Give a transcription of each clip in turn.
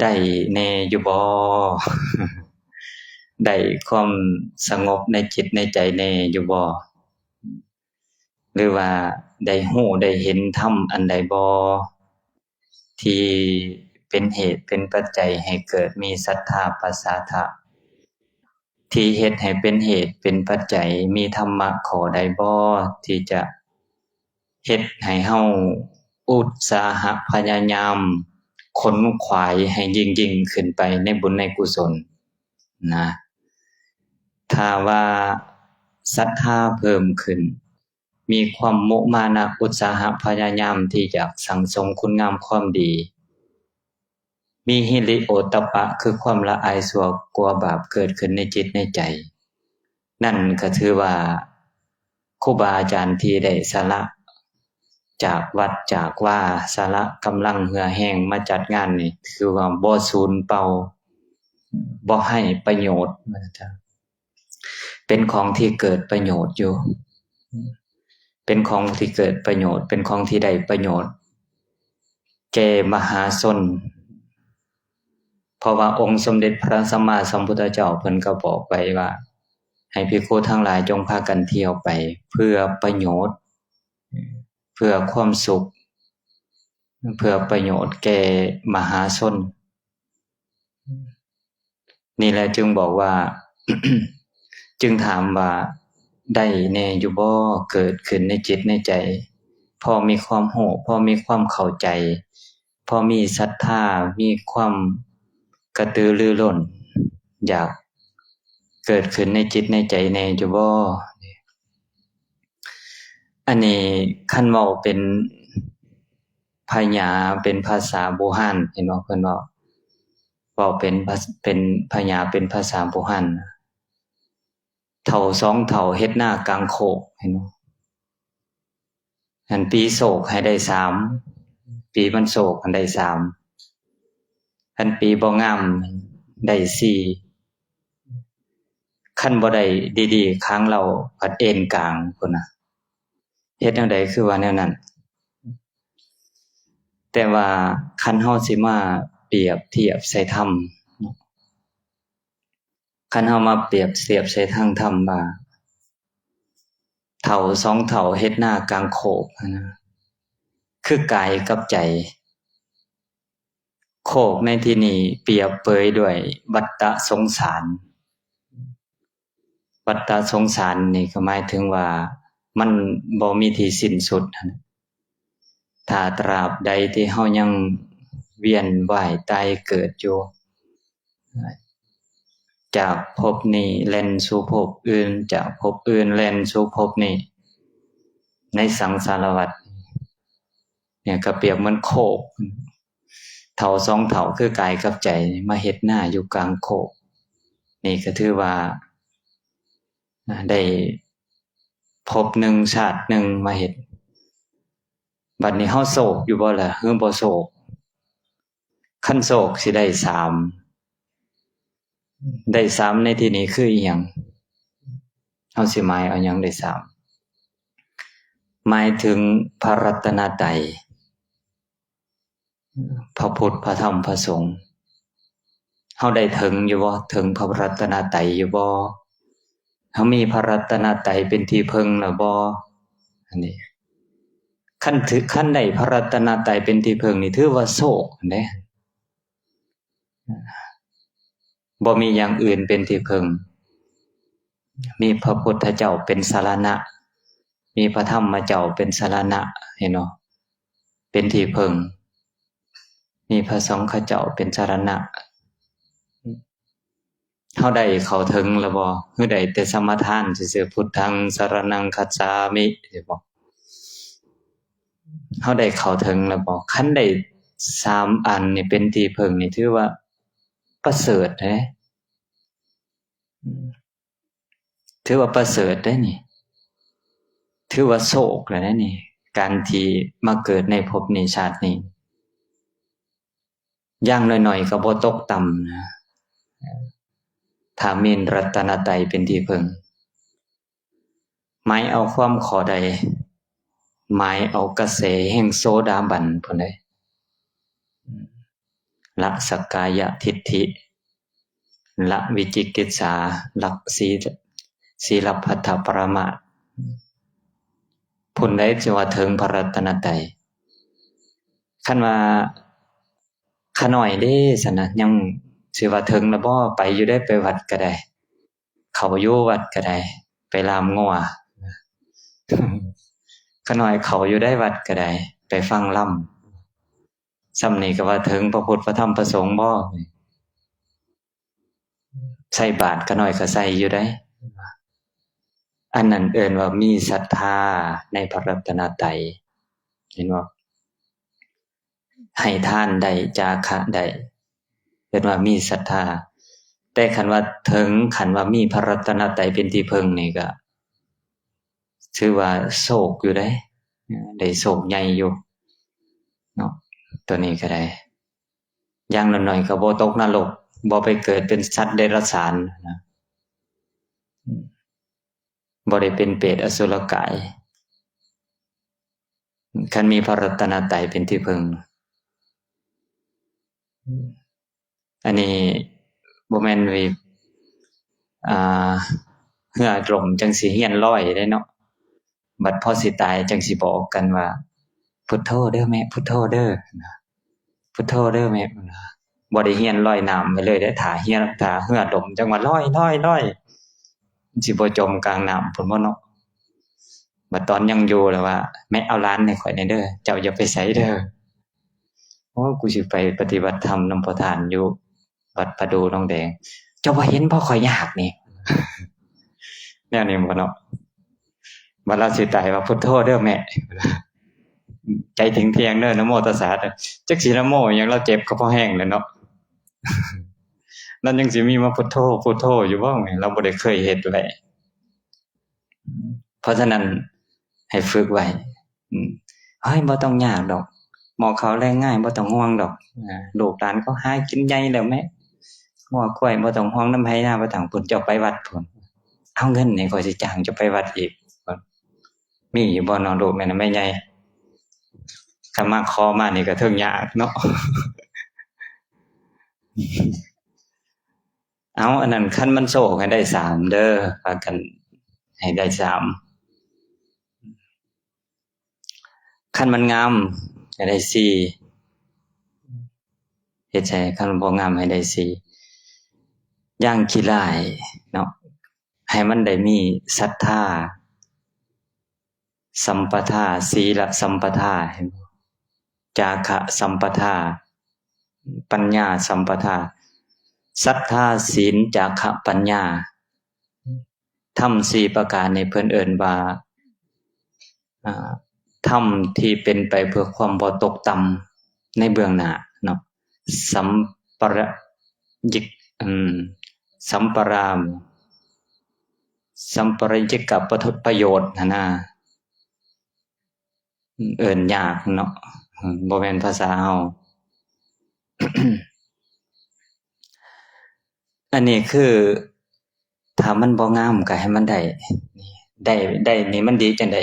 ໄດ້ແດ່ຢູ່ບໍ່? ໄດ້ຄວາມສະຫງົບໃນຈິດໃນໃຈແດ່ຢູ່ບໍ່? ຫຼືວ່າໄດ້ຮູ້ໄດ້ເຫັນທຳອັນໃດບໍ່ ທີ່ເປັນເຫດເປັນປັດໄຈໃຫ້ເກີດມີສັດທາປະສາທະ ທີ່ເຮັດໃຫ້ເປັນເຫດເປັນປັດໄຈ ມີທຳມະຂໍ້ໃດບໍ່ ທີ່ຈະເຮັດໃຫ້ເຮົາອຸດສາຫະພະຍາຍາມຂົນຂວາຍໃຫ້ຍິ່ງໆຂຶ້ນໄປໃນບຸນໃນກຸສົນນະ? ຖ້າວ່າສັດທາເພີ່ມຂຶ້ນ ມີຄວາມມຸມານະອຸດສາຫະພະຍາຍາມທີ່ຢາກສັ່ງສົມຄຸນງາມຄວາມດີ, ມີຫິລິໂອດຕະປະ ຄືຄວາມລະອາຍຊົ່ວກົວບາບເກີດຂຶ້ນໃນຈິດໃນໃຈ, ນັ້ນກໍຖືວ່າຄູບາອາຈານທີ່ໄດ້ສະຫຼະຈາກວັດຈາກວາ, ສະຫຼະກຳລັງເຫື່ອແຮງມາຈັດງານນີ້ ຖືວ່າບໍ່ສູນເປົ່າ, ບໍ່ໃຫ້ປະໂຫຍດ. ເປັນຂອງທີ່ເກີດປະໂຫຍດຢູ່, ເປັນຂອງທີ່ເກີດປະໂຫຍດ, ເປັນຂອງທີ່ໄດ້ປະໂຫຍດແກ່ມະຫາຊົນ. ເພາະວ່າອົງສົມເດັດພະສຳມາສຳພຸດທະເຈົ້າເພິ່ນກໍບອກໄວ້ວ່າ ໃຫ້ພິກຂຸທັງຫຼາຍຈົ່ງພາກັນທ່ຽວໄປເພື່ອປະໂຫຍດ, ເພື່ອຄວາມສຸກ, ເພື່ອປະໂຫຍດແກ່ມະຫາຊົນ. ນີ້ແຫຼະຈຶ່ງບອກວ່າ ຈຶ່ງຖາມວ່າ ໄດ້ແດ່ຢູ່ບໍ່? ເກີດຂຶ້ນໃນຈິດໃນໃຈ ພໍມີຄວາມຮູ້, ພໍມີຄວາມເຂົ້າໃຈ, ພໍມີສັດທາ, ມີຄວາມກະຕືລືລົ້ນ ຢາກເກີດຂຶ້ນໃນຈິດໃນໃຈແດ່ຢູ່ບໍ່? ອັນນີ້ຄັນເວົ້າເປັນພະຍາ ເປັນພາສາບູຮານ ເຫັນບໍ່? ເພິ່ນເວົ້າ ເວົ້າເປັນພາ ເປັນພະຍາ ເປັນພາສາບູຮານ. ເຖົ້າສອງເຖົ້າເຮັດນາກາງໂຄກ ເຫັນບໍ່? ອັນປີໂຊກໃຫ້ໄດ້ສາມ, ປີມັນໂຊກຫັ້ນໄດ້ສາມ, ອັນປີບໍ່ງາມໄດ້ສີ່. ຄັນບໍ່ໄດ້ດີໆ ຄາງເລົາພັດເອັນກາງພຸ້ນນະ. ເຮັດແນວໃດຄືວ່າແນວນັ້ນ? ແຕ່ວ່າຄັນເຮົາຊິມາປຽບທຽບໃສ່ທຳ, ຄັນເຮົາມາປຽບທຽບໃສ່ທາງທຳວ່າ ເຖົ້າສອງເຖົ້າເຮັດນາກາງໂຄກຫັ້ນນະ ຄືກາຍກັບໃຈ. ໂຄກໃນທີ່ນີ້ປຽບເປີຍດ້ວຍວັດຕະສົງສານ. ວັດຕະສົງສານນີ້ກໍໝາຍເຖິງວ່າມັນບໍ່ມີທີ່ສິ້ນສຸດຫັ້ນ. ຖ້າຕາບໃດທີ່ເຮົາຍັງວຽນວ່າຍຕາຍເກີດຢູ່ ຈາກພົບນີ້ແລ່ນສູ່ພົບອື່ນ, ຈາກພົບອື່ນແລ່ນສູ່ພົບນີ້ ໃນສັງສາລະວັດນີ້ ກໍປຽບເໝືອນໂຄກ, ເຖົ້າສອງເຖົ້າຄືກາຍກັບໃຈມາເຮັດນາຢູ່ກາງໂຄກ. ນີ້ກໍຖືວ່າໄດ້ພົບໜຶ່ງຊາດໜຶ່ງມາເຮັດ. ບັດນີ້ເຮົາໂຊກຢູ່ບໍ່ລະ ຫຼືບໍ່ໂຊກ? ຄັນໂຊກຊິໄດ້ສາມ. ໄດ້ສາມໃນທີ່ນີ້ຄືອີ່ຫຍັງ? ເຮົາຊິໝາຍເອົາຫຍັງໄດ້ສາມ? ໝາຍເຖິງພະລັດຕະນະໄຕ, ພະພຸດ, ພະທຳ, ພະສົງ. ເຮົາໄດ້ເຖິງຢູ່ບໍ່? ເຖິງພະລັດຕະນະໄຕຢູ່ບໍ່? ເຮົາມີພະລັດຕະນະໄຕເປັນທີ່ເພິ່ງແລ້ວບໍ່? ອັນນີ້ ຄັນຖື ຄັນໄດ້ພະລັດຕະນະໄຕເປັນທີ່ເພິ່ງນີ້ ຖືວ່າໂຊກຫັ້ນເດ້. ບໍ່ມີຢ່າງອື່ນເປັນທີ່ເພິ່ງ. ມີພະພຸດທະເຈົ້າເປັນສາລະນະ, ມີພະທຳມະເຈົ້າເປັນສາລະນະ, ເຫັນບໍ່? ເປັນທີ່ເພິ່ງ. ມີພະສັງຄະເຈົ້າເປັນສາລະນະ. ເຮົາໄດ້ເຂົ້າເຖິງແລ້ວບໍ່? ຫຼືໄດ້ແຕ່ສະມາທານຊື່ໆ? ພຸດທັງສະຣະນັງຄັດສາມິ ເຫັນບໍ່? ເຮົາໄດ້ເຂົ້າເຖິງແລ້ວບໍ່? ຄັນໄດ້ສາມອັນນີ້ເປັນທີ່ເພິ່ງນີ້ ຖືວ່າປະເສີດເດ້. ອືມ ຖືວ່າປະເສີດເດ້ນີ້, ຖືວ່າໂຊກແລ້ວເດ້ນີ້, ການທີ່ມາເກີດໃນພົບນີ້ຊາດນີ້. ຢ່າງໜ້ອຍໆກໍບໍ່ຕົກຕ່ຳນະ ຖ້າມີລັດຕະນະໄຕເປັນທີ່ເພິ່ງ. ໝາຍເອົາຄວາມຂໍ້ໃດ? ໝາຍເອົາກະແສແຫ່ງໂສດາບັນພຸ້ນເດ້. ລະສັກກາຍະທິດຖິ, ລະວິຈິກິດສາ, ລະສີ, ສີລະພັດທະປະລະມາດ. ຜູ້ໃດຈະວ່າເຖິງພະລັດຕະນະໄຕ? ຄັນວ່າຂ້ານ້ອຍເດ້ຊັ້ນນະ, ຍັງຊິວ່າເຖິງລະບໍ່? ໄປຢູ່ໄດ໋, ໄປວັດກະໄດ້, ເຂົ້າຢູ່ວັດກະໄດ້, ໄປລ່າມງົວ. ຂ້ານ້ອຍເຂົ້າຢູ່ໄດ໋, ວັດກະໄດ້, ໄປຟັງລຳ. ຊ່ຳນີ້ກະວ່າເຖິງພະພຸດ ພະທຳ ພະສົງບໍ່? ໃສ່ບາດຂ້ານ້ອຍກະໃສ່ຢູ່ໄດ໋. ອັນນັ້ນເອີ້ນວ່າມີສັດທາໃນພະລັດຕະນະໄຕ, ເຫັນບໍ່? ໃຫ້ທານໄດ້, ຈາຄະໄດ້, ເອີ້ນວ່າມີສັດທາ. ແຕ່ຄັນວ່າເຖິງຂັ້ນວ່າມີພະລັດຕະນະໄຕເປັນທີ່ເພິ່ງນີ້ກະ ຖືວ່າໂຊກຢູ່ເດ້, ໄດ້ໂຊກໃຫຍ່ຢູ່ເນາະ. ໂຕນີ້ກະໄດ້ ຢ່າງໜ້ອຍໆກະບໍ່ຕົກນະລົກ, ບໍ່ໄປເກີດເປັນສັດເດຍລະສານນະ, ບໍ່ໄດ້ເປັນເປດອະສຸລະກາຍ, ຄັນມີພະລັດຕະນະໄຕເປັນທີ່ເພິ່ງ. ອັນນີ້ບໍ່ແມ່ນວ່າ ອ່າ ເຮືອຫຼົ່ມຈັ່ງຊິຮຽນລອຍເດ້ເນາະ, ບັດພໍຊິຕາຍຈັ່ງຊິບອກກັນວ່າ ພຸດໂທເດີແມ່, ພຸດໂທເດີ, ພຸດໂທເດີແມ່, ບໍ່ໄດ້ຮຽນລອຍນ້ຳໄວ້ເລີຍເດ້. ຖ້າຮຽນ, ຖ້າເຮືອຫຼົ່ມຈັ່ງວ່າລອຍ, ລອຍ, ລອຍ, ມັນຊິບໍ່ຈົມກາງນ້ຳພຸ້ນບໍ່ເນາະ. ບັດຕອນຍັງຢູ່ລະວ່າ ແມ່ເອົາຫຼານໃຫ້ຂ້ອຍແດ່ເດີ, ເຈົ້າຢ່າໄປໃສເດີ. ໂອ້ ກູຊິໄປປະຕິບັດທຳນຳພໍ່ທ່ານຢູ່ວັດປະດູໜອງແດງ, ເຈົ້າບໍ່ເຫັນບໍ່ ຂ້ອຍຍາກນີ້, ແນວນີ້ບໍ່ເນາະ. ບັດລາວຊິຕາຍວ່າ ພຸດໂທເດີແມ່, ໃຈຖິງທ່ຽງເດີ, ນະໂມຕັດສະ, ຈັກຊິນະໂມຫຍັງ, ລາວເຈັບກະພໍແຮງແລ້ວເນາະ. ລາວຍັງຊິມີມາ ພຸດໂທ, ພຸດໂທຢູ່ບໍ່? ລາວບໍ່ໄດ້ເຄີຍເຮັດໄວ້. ເພາະສະນັ້ນໃຫ້ຝຶກໄວ້. ເຮີ້ຍ ບໍ່ຕ້ອງຍາກດອກ, ໝໍ້ເຂົ້າແລງງາຍ ບໍ່ຕ້ອງຫ່ວງດອກ, ລູກຫຼານເຂົາຫາກິນໃຫຍ່ແລ້ວແມະ, ງົວຄວາຍບໍ່ຕ້ອງຫ່ວງນຳໄຮ່ນາ. ບໍ່ຕ້ອງ, ພຸ້ນ ເຈົ້າໄປວັດພຸ້ນ, ເອົາເງິນນີ້ ຂ້ອຍຊິຈ້າງເຈົ້າໄປວັດອີກ. ມີຢູ່ບໍ່ເນາະ ລູກແມ່ນແມ່ໃຫຍ່? ຄັນມາຂໍມານີ້ກະເຖິງຍາກເນາະ. ເອົາ ອັນນັ້ນ ຄັນມັນໂຊກໃຫ້ໄດ້ສາມເດີ, ພາກັນໃຫ້ໄດ້ສາມ. ຄັນມັນງາມໃຫ້ໄດ້ສີ່, ເຮັດໃຫ້, ຄັນມັນບໍ່ງາມໃຫ້ໄດ້ສີ່. ຢ່າງຂີ້ລ້າຍເນາະ, ໃຫ້ມັນໄດ້ມີສັດທາ, ສຳປະທາ, ສີລະສຳປະທາ, ເຫັນບໍ່? ຈາຄະສຳປະທາ, ປັນຍາສຳປະທາ. ສັດທາ, ສີນ, ຈາຄະ, ປັນຍາ, ທຳສີ່ປະການນີ້ເພິ່ນເອີ້ນວ່າ ອາ ທຳທີ່ເປັນໄປເພື່ອຄວາມບໍ່ຕົກຕ່ຳໃນເບື້ອງໜ້າເນາະ. ສຳປະລະຢິກ ອືມ ສຳປະລາມ ສຳປະລະຢິກກະປະໂຫຍດຫັ້ນນາ. ເອີ້ນຍາກເນາະ, ບໍ່ແມ່ນພາສາເຮົາ. ອັນນີ້ຄື ຖ້າມັນບໍ່ງາມກະໃຫ້ມັນໄດ້, ໄດ້, ໄດ້ນີ້ມັນດີຈັ່ງໃດ?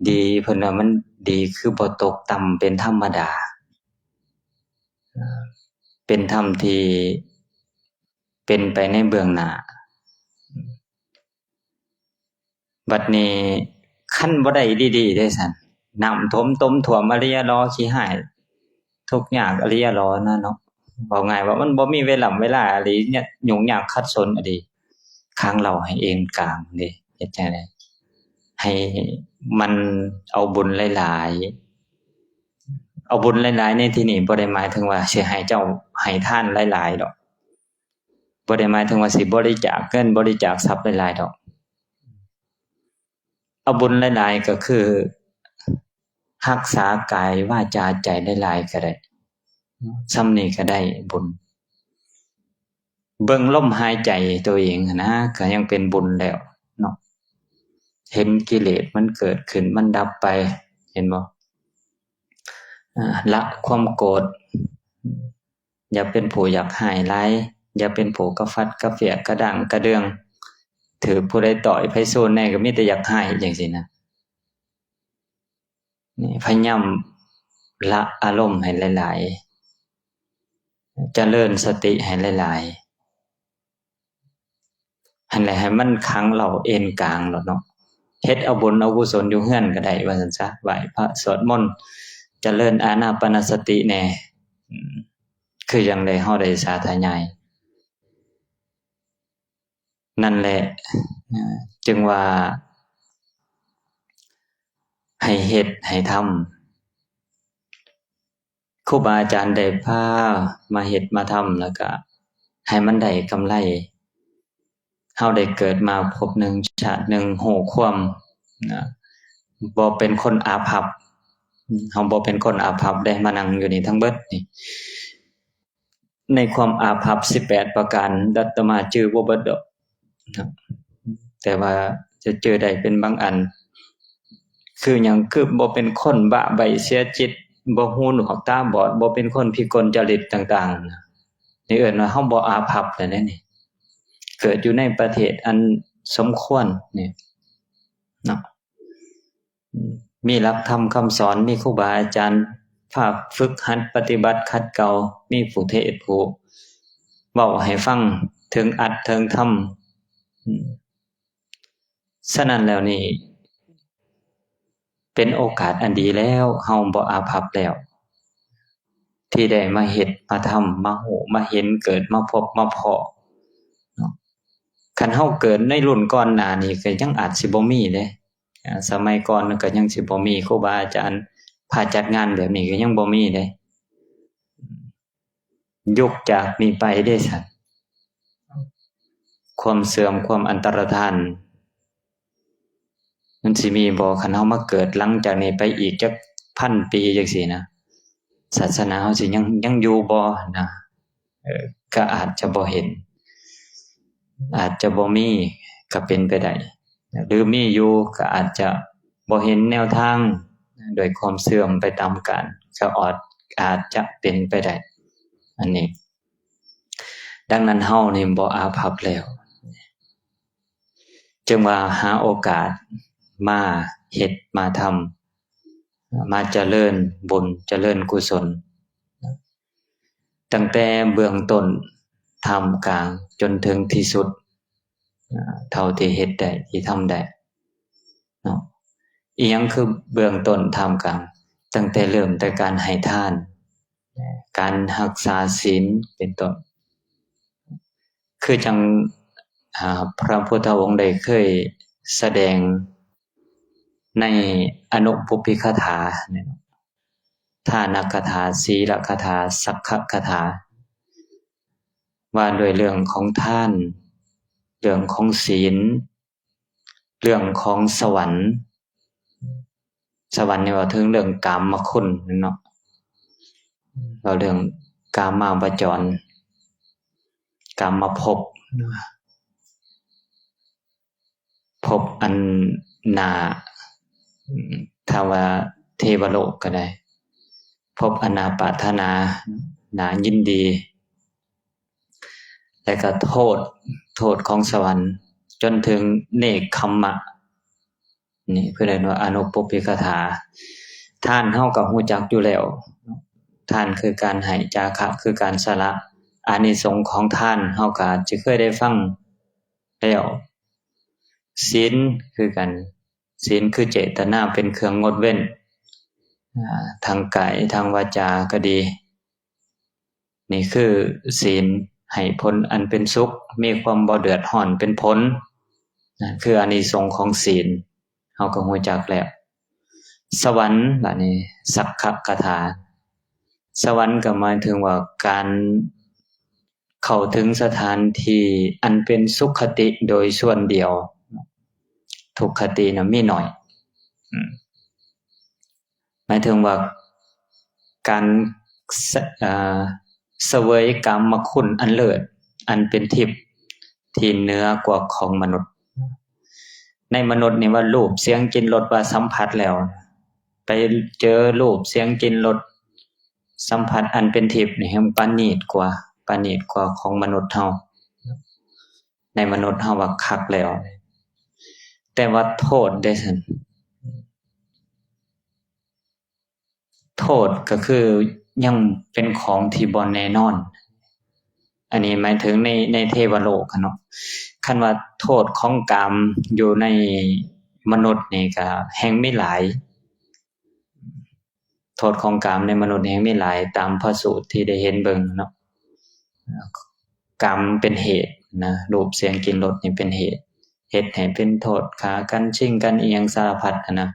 ດີ, ເພິ່ນວ່າມັນດີຄືບໍ່ຕົກຕ່ຳເປັນທຳມະດາ, ເປັນທຳທີ່ເປັນໄປໃນເບື້ອງໜ້າ. ບັດນີ້ຄັນບໍ່ໄດ້ອີ່ຫຼີເດ້ຊັ້ນ, ນ້ຳຖ້ວມ, ຕົມຖ້ວມອີ່ຫຼີຫຼໍ, ຂີ້ຮ້າຍທຸກຍາກອີ່ຫຼີຫຼໍນະເນາະ. ເວົ້າງ່າຍວ່າມັນບໍ່ມີເວລາ, ເວລາອີ່ຫຼີ, ຫຍຸ້ງຍາກຂັດສົນອີ່ຫຼີ, ຂັງເລົາໃຫ້ເອງກາງເດ້. ເຮັດຈັ່ງໃດ? ໃຫ້ມັນເອົາບຸນຫຼາຍໆ. ເອົາບຸນຫຼາຍໆໃນທີ່ນີ້ບໍ່ໄດ້ໝາຍເຖິງວ່າຊິໃຫ້ເຈົ້າໃຫ້ທານຫຼາຍໆດອກ. ບໍ່ໄດ້ໝາຍເຖິງວ່າຊິບໍລິຈາກເງິນ, ບໍລິຈາກຊັບຫຼາຍໆດອກ. ເອົາບຸນຫຼາຍໆກໍຄືຮັກສາກາຍ ວາຈາ ໃຈຫຼາຍໆກໍໄດ້. ສ່ຳນີ້ກໍໄດ້ບຸນ. ເບິ່ງລົມຫາຍໃຈຕົວເອງຫັ້ນນະ ກໍຍັງເປັນບຸນແລ້ວເນາະ. ເຫັນກິເລດມັນເກີດຂຶ້ນ ມັນດັບໄປ, ເຫັນບໍ່? ອາ ລະຄວາມໂກດ. ຢ່າເປັນຜູ້ຢາກຮ້າຍຫຼາຍ, ຢ່າເປັນຜູ້ກະຟັດກະເຟຍກະດ້າງກະເດືອງ, ຖືກຜູ້ໃດຕ່ອຍໃຜຊູນແດ່ກໍມີແຕ່ຢາກຮ້າຍຈັ່ງຊີ້ນະ. ນີ້ ພະຍາຍາມລະອາລົມໃຫ້ຫຼາຍ ຈະເລີນສະຕິໃຫ້ຫຼາຍໆ ຫັ້ນແຫຼະ ໃຫ້ມັນຂັງເລົາເອນກາງໂລດເນາະ. ເຮັດເອົາບຸນເອົາກຸສົນຢູ່ເຮືອນກໍໄດ້ວ່າຊັ້ນຊະ, ໄຫວ້ພະສວດມົນ ຈະເລີນອານາປານະສະຕິແດ່ ອືມ ຄືຈັ່ງໃດເຮົາໄດ້ສາທະຍາຍ ນັ້ນແຫຼະ ຈຶ່ງວ່າໃຫ້ເຮັດໃຫ້ທຳ. ຄູບາອາຈານໄດ້ພາມາເຮັດມາທຳ ແລ້ວກະໃຫ້ມັນໄດ້ກຳໄລ. ເຮົາໄດ້ເກີດມາພົບໜຶ່ງຊາດໜຶ່ງ ຮູ້ຄວາມນະ ບໍ່ເປັນຄົນອາພັບ. ເຮົາບໍ່ເປັນຄົນອາພັບເດ້ ມານັ່ງຢູ່ນີ້ທັງເບິດນີ້. ໃນຄວາມອາພັບສິບແປດປະການ ອາດຕະມາຈື່ບໍ່ເບິດດອກ ແຕ່ວ່າຈະຈື່ໄດ້ເປັນບາງອັນ. ຄືຫຍັງ? ຄືບໍ່ເປັນຄົນບ້າໃບ້ເສຍຈິດ, ບໍ່ຫູໜວກຕາບອດ, ບໍ່ເປັນຄົນພິກົນຈະລິດຕ່າງໆ. ນີ້ເອີ້ນວ່າເຮົາບໍ່ອາພັບແລ້ວເດ້ນີ້. ເກີດຢູ່ໃນປະເທດອັນສົມຄວນນີ້ເນາະ. ມີຫຼັກທຳຄຳສອນ, ມີຄູບາອາຈານພາຝຶກຫັດປະຕິບັດຂັດເກົາ, ມີຜູ້ເທດຜູ້ເວົ້າໃຫ້ຟັງເຖິງອັດເຖິງທຳ. ອືມ ສະນັ້ນແລ້ວນີ້ ເປັນໂອກາດອັນດີແລ້ວ, ເຮົາບໍ່ອາພັບແລ້ວ ທີ່ໄດ້ມາເຮັດມາທຳ ມາຮູ້ມາເຫັນ ເກີດມາພົບມາພໍ້ເນາະ. ຄັນເຮົາເກີດໃນລຸ້ນກ່ອນໜ້ານີ້ ກໍຍັງອາດຊິບໍ່ມີເດ້. ອາ ສະໄໝກ່ອນກໍຍັງຊິບໍ່ມີຄູບາອາຈານ ພາຈັດງານແບບນີ້ກໍຍັງບໍ່ມີເດ້. ຍຸກຈາກນີ້ໄປເດ້ຊັ້ນ ຄວາມເສື່ອມ ຄວາມອັນຕະລະທານ ມັນຊິມີບໍ່? ຄັນເຮົາມາເກີດຫຼັງຈາກນີ້ໄປອີກຈັກພັນປີຈັ່ງຊີ້ນະ ສາສະໜາເຮົາຊິຍັງ ຍັງຢູ່ບໍ່ນະ? ເອີ ກໍອາດຈະບໍ່ເຫັນ ອາດຈະບໍ່ມີກໍເປັນໄປໄດ້ ຫຼືມີຢູ່ກໍອາດຈະບໍ່ເຫັນແນວທາງ ດ້ວຍຄວາມເສື່ອມໄປຕາມການ ກໍອາດ ອາດຈະເປັນໄປໄດ້ ອັນນີ້. ດັ່ງນັ້ນເຮົານີ້ບໍ່ອາພັບແລ້ວ ຈຶ່ງວ່າຫາໂອກາດມາເຮັດມາທຳ ມາຈະເລີນບຸນ ຈະເລີນກຸສົນ ຕັ້ງແຕ່ເບື້ອງຕົ້ນ ທ່າມກາງ ຈົນເຖິງທີ່ສຸດ ເທົ່າທີ່ເຮັດໄດ້ ທີ່ທຳໄດ້ເນາະ. ອີຫຍັງຄືເບື້ອງຕົ້ນ ທ່າມກາງ? ຕັ້ງແຕ່ເລີ່ມແຕ່ການໃຫ້ທານ ການຮັກສາສິນ ເປັນຕົ້ນ. ຄືຈັ່ງ ອາ ພະພຸດທະອົງໄດ້ເຄີຍສະແດງໃນອະນຸປຸບພິກຂະຖາ ທານະຄາຖາ ສີລະຄາຖາ ສັກຂະຄາຖາ ວ່າດ້ວຍເລື່ອງຂອງທານ ເລື່ອງຂອງສິນ ເລື່ອງຂອງສະຫວັນ. ສະຫວັນນີ້ເວົ້າເຖິງເລື່ອງກາມມະຄຸນເນາະ ເວົ້າເລື່ອງກາມາວະຈອນ ກາມມະພົບ ພົບອັນໜ້າ ຖ້າວ່າເທວະໂລກກໍໄດ້ ພົບອັນໜ້າປາດຖະໜາ ໜ້າຍິນດີ ແລະກໍໂທດ ໂທດຂອງສະຫວັນ ຈົນເຖິງເນກຂຳມະ ນີ້ເພິ່ນເອີ້ນວ່າອະນຸປຸບພິກຂະຖາ. ທານເຮົາກໍຮູ້ຈັກຢູ່ແລ້ວ ທານຄືການໃຫ້ ຈາຄະຄືການສະຫຼະ ອານິສົງຂອງທານເຮົາກໍອາດຈະເຄີຍໄດ້ຟັງແລ້ວ. ສິນຄືກັນ ສິນຄືເຈດຕະນາເປັນເຄື່ອງງົດເວັ້ນ ອາ ທາງກາຍ ທາງວາຈາກໍດີ. ນີ້ຄືສິນໃຫ້ຜົນອັນເປັນສຸກ ມີຄວາມບໍ່ເດືອດຮ້ອນເປັນຜົນ ນັ້ນຄືອານິສົງຂອງສິນ ເຮົາກໍຮູ້ຈັກແລ້ວ. ສະຫວັນ ບາດນີ້ ສັກຂະຄາຖາ ສະຫວັນກໍໝາຍເຖິງວ່າການເຂົ້າເຖິງສະຖານທີ່ອັນເປັນສຸຄະຕິໂດຍສ່ວນດຽວ ທຸກຄະຕິນະມີໜ້ອຍ ອືມ ໝາຍເຖິງວ່າການສະ ເອີ ສະເຫວີຍກາມມະຄຸນອັນເລີດ ອັນເປັນທິບທີ່ເໜືອກວ່າຂອງມະນຸດ. ໃນມະນຸດນີ້ວ່າຮູບ ສຽງ ກິ່ນ ລົດ ວ່າສຳຜັດແລ້ວ ໄປເຈີຮູບ ສຽງ ກິ່ນ ລົດ ສຳຜັດອັນເປັນທິບນີ້ ແຮ່ງປານີດກວ່າ ປານີດກວ່າຂອງມະນຸດເຮົາ. ໃນມະນຸດເຮົາວ່າຄັກແລ້ວ ແຕ່ວ່າໂທດເດ້ຊັ້ນ ໂທດກໍຄືຍັງເປັນຂອງທີ່ບໍ່ແນ່ນອນ ອັນນີ້ໝາຍເຖິງໃນ ໃນເທວະໂລກຫັ້ນເນາະ. ຄັນວ່າໂທດຂອງກາມຢູ່ໃນມະນຸດນີ້ກໍແຮ່ງມີຫຼາຍ. ໂທດຂອງກາມໃນມະນຸດແຮ່ງມີຫຼາຍ ຕາມພະສູດທີ່ໄດ້ເຫັນເບິ່ງເນາະ. ກາມເປັນເຫດນະ, ຮູບ ສຽງ ກິ່ນ ລົດນີ້ເປັນເຫດ ເຮັດໃຫ້ເປັນໂທດ ຂ້າກັນ ຊິງກັນ ອີ່ຫຍັງສາລະພັດຫັ້ນນະ,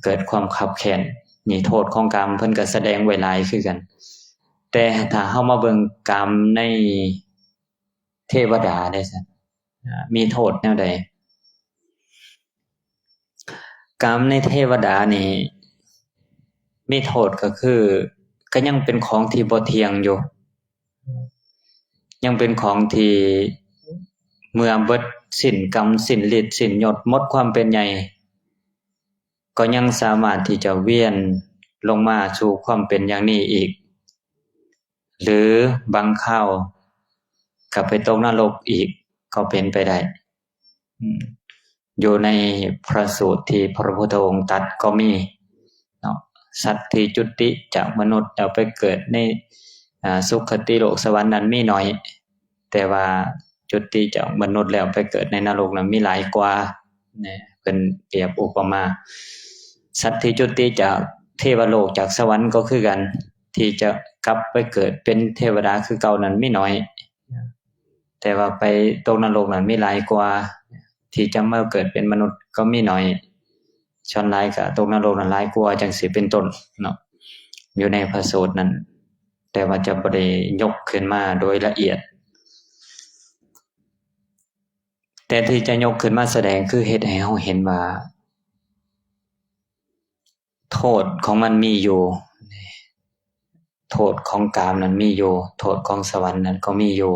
ເກີດຄວາມຄັບແຄ້ນ. ນີ້ໂທດຂອງກາມເພິ່ນກໍສະແດງໄວ້ຫຼາຍຄືກັນ. ແຕ່ຖ້າເຮົາມາເບິ່ງກາມໃນເທວະດາເດ້ຊັ້ນ ມີໂທດແນວໃດ? ກາມໃນເທວະດານີ້ມີໂທດກໍຄື ກໍຍັງເປັນຂອງທີ່ບໍ່ທ່ຽງຢູ່, ຍັງເປັນຂອງທີ່ເມື່ອເບິດສິ້ນກຳ ສິ້ນລິດ ສິ້ນຍົດ ໝົດຄວາມເປັນໃຫຍ່ ກໍຍັງສາມາດທີ່ຈະວຽນລົງມາສູ່ຄວາມເປັນຢ່າງນີ້ອີກ ຫຼືບາງຄາວກໍໄປຕົກນະລົກອີກກໍເປັນໄປໄດ້. ອືມ ຢູ່ໃນພະສູດທີ່ພະພຸດທະອົງຕັດກໍມີເນາະ, ສັດທີ່ຈຸຕິຈາກມະນຸດແລ້ວໄປເກີດໃນ ອາ ສຸຄະຕິໂລກສະຫວັນນັ້ນມີໜ້ອຍ, ແຕ່ວ່າຈຸຕິຈາກມະນຸດແລ້ວໄປເກີດໃນນະລົກນັ້ນມີຫຼາຍກວ່ານະ. ເພິ່ນປຽບອຸປະມາ ສັດທີ່ຈຸຕິຈາກເທວະໂລກ ຈາກສະຫວັນກໍຄືກັນ, ທີ່ຈະກັບໄປເກີດເປັນເທວະດາຄືເກົ່ານັ້ນມີໜ້ອຍ, ແຕ່ວ່າໄປຕົກນະລົກນັ້ນມີຫຼາຍກວ່າ, ທີ່ຈະມາເກີດເປັນມະນຸດກໍມີໜ້ອຍ, ສ່ວນຫຼາຍກໍຕົກນະລົກນັ້ນຫຼາຍກວ່າ ຈັ່ງຊີ້ເປັນຕົ້ນເນາະ ຢູ່ໃນພະສູດນັ້ນ, ແຕ່ວ່າຈະບໍ່ໄດ້ຍົກຂຶ້ນມາໂດຍລະອຽດ. ແຕ່ທີ່ຈະຍົກຂຶ້ນມາສະແດງ ຄືເຮັດໃຫ້ເຮົາເຫັນວ່າ ໂທດຂອງມັນມີຢູ່, ໂທດຂອງກາມນັ້ນມີຢູ່, ໂທດຂອງສະຫວັນນັ້ນກໍມີຢູ່.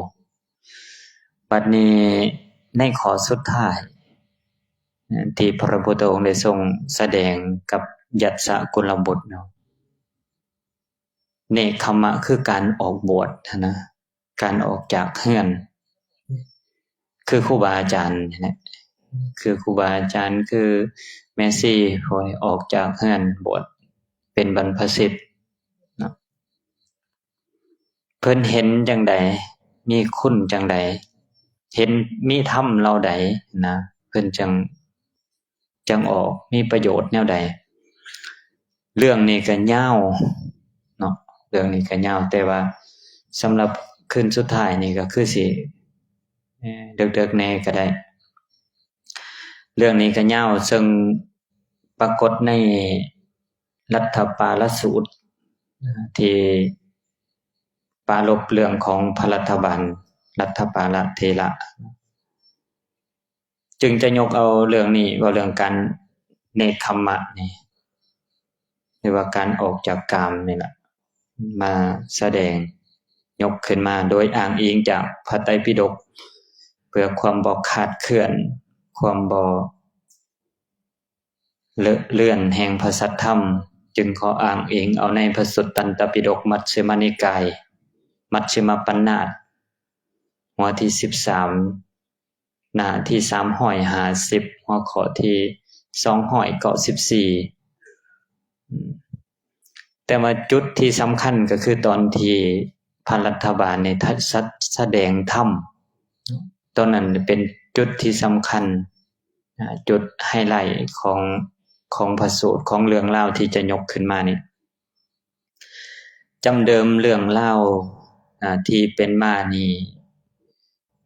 ບັດນີ້ໃນຂໍ້ສຸດທ້າຍ ທີ່ພະພຸດທະອົງໄດ້ຊົງສະແດງກັບຍັດສະກຸນລະບຸດເນາະ, ເນກຂະມະຄືການອອກບວດຫັ້ນນະ, ການອອກຈາກເຮືອນ ຄືຄູບາອາຈານນີ້ແຫຼະ, ຄືຄູບາອາຈານ ຄືແມ່ຊີ ພວກນີ້ອອກຈາກເຮືອນບວດເປັນບັນພະສິດເນາະ. ເພິ່ນເຫັນຈັ່ງໃດ? ມີຄຸນຈັ່ງໃດ? ເຫັນມີທຳເຫຼົ່າໃດນະ? ເພິ່ນຈັ່ງ ຈັ່ງອອກ ມີປະໂຫຍດແນວໃດ? ເລື່ອງນີ້ກໍຍາວເນາະ, ເລື່ອງນີ້ກໍຍາວ, ແຕ່ວ່າສຳລັບຄືນສຸດທ້າຍນີ້ກໍຄືຊິ ເອີ ເດິກໆແດ່ກໍໄດ້. ເລື່ອງນີ້ກໍຍາວ, ເຊິ່ງປາກົດໃນລັດຖະປາລະສູດ ທີ່ປາລົບເລື່ອງຂອງພະລັດຖະບານ ລັດຖະປາລະເຖລະ. ຈຶ່ງຈະຍົກເອົາເລື່ອງນີ້ ເວົ້າເລື່ອງການເນກຂະມະນີ້ ຫຼືວ່າການອອກຈາກກາມນີ້ລະ ມາສະແດງ ຍົກຂຶ້ນມາໂດຍອ້າງອີງຈາກພະໄຕປິດົກ ເພື່ອຄວາມບໍ່ຄາດເຄື່ອນ ຄວາມບໍ່ເລາະເລື່ອນແຫ່ງພະສັດທຳ, ຈຶ່ງຂໍອ້າງອີງເອົາໃນພະສຸດຕັນຕະປິດົກ ມັດຊິມະນິກາຍ ມັດຊິມະປັນນາດ ຫົວທີສິບສາມ ໜ້າທີສາມຮ້ອຍຫ້າສິບ ຫົວຂໍ້ທີສອງຮ້ອຍເກົ້າສິບສີ່. ແຕ່ວ່າຈຸດທີ່ສຳຄັນກໍຄືຕອນທີ່ພະລັດຖະບານນີ້ ສະ ສະແດງທຳ, ຕອນນັ້ນເປັນຈຸດທີ່ສຳຄັນ, ອາ ຈຸດໄຮໄລຂອງ ຂອງພະສູດ ຂອງເລື່ອງລາວທີ່ຈະຍົກຂຶ້ນມານີ້. ຈຳເດີມເລື່ອງລາວ ອາ ທີ່ເປັນມານີ້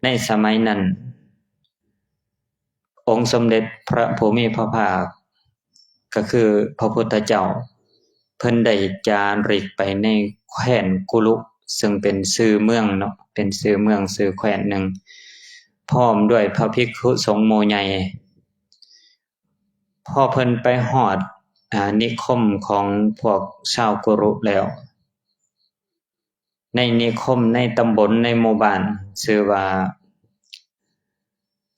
ໃນສະໄໝນັ້ນ ອົງສົມເດັດພະຜູ້ມີພະພາກ ກໍຄືພະພຸດທະເຈົ້າ ເພິ່ນໄດ້ຈາລິກໄປໃນແຄວ້ນກຸລຸ ເຊິ່ງເປັນຊື່ເມືອງເນາະ, ເປັນຊື່ເມືອງຊື່ແຄວ້ນໜຶ່ງ ພ້ອມດ້ວຍພະພິກຂຸສົງໝູ່ໃຫຍ່. ພໍເພິ່ນໄປຮອດ ອາ ນິຄົມຂອງພວກຊາວກຸລຸແລ້ວ, ໃນນິຄົມ ໃນຕຳບົນ ໃນໝູ່ບ້ານ ຊື່ວ່າ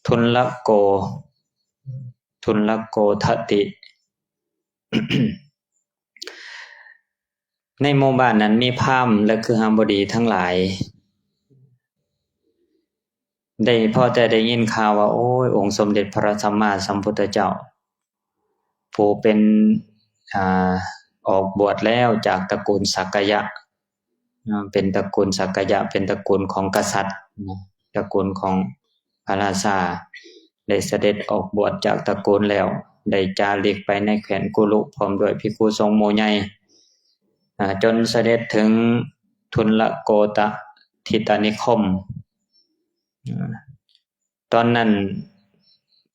ທຸນລະໂກ ທຸນລະໂກທະຕິ. ໃນໝູ່ບ້ານນັ້ນມີພາມ ແລະ ຄຶຫະບໍດີທັງຫຼາຍ ໄດ້ ພໍແຕ່ໄດ້ຍິນຂ່າວວ່າ ໂອ້ຍ ອົງສົມເດັດພະສຳມາສຳພຸດທະເຈົ້າ ຜູ້ເປັນ ອາ ອອກບວດແລ້ວຈາກຕະກູນສັກກະຍະ ເປັນຕະກູນສັກກະຍະ ເປັນຕະກູນຂອງກະສັດ ຕະກູນຂອງພະລາຊາ ໄດ້ສະເດັດອອກບວດຈາກຕະກູນແລ້ວ ໄດ້ຈາລິກໄປໃນແຂວງກຸລຸ ພ້ອມດ້ວຍພິກຂຸສົງໝູ່ໃຫຍ່ ຈົນສະເດັດເຖິງທຸນລະໂກຕະທິຕະນິຄົມ. ຕອນນັ້ນ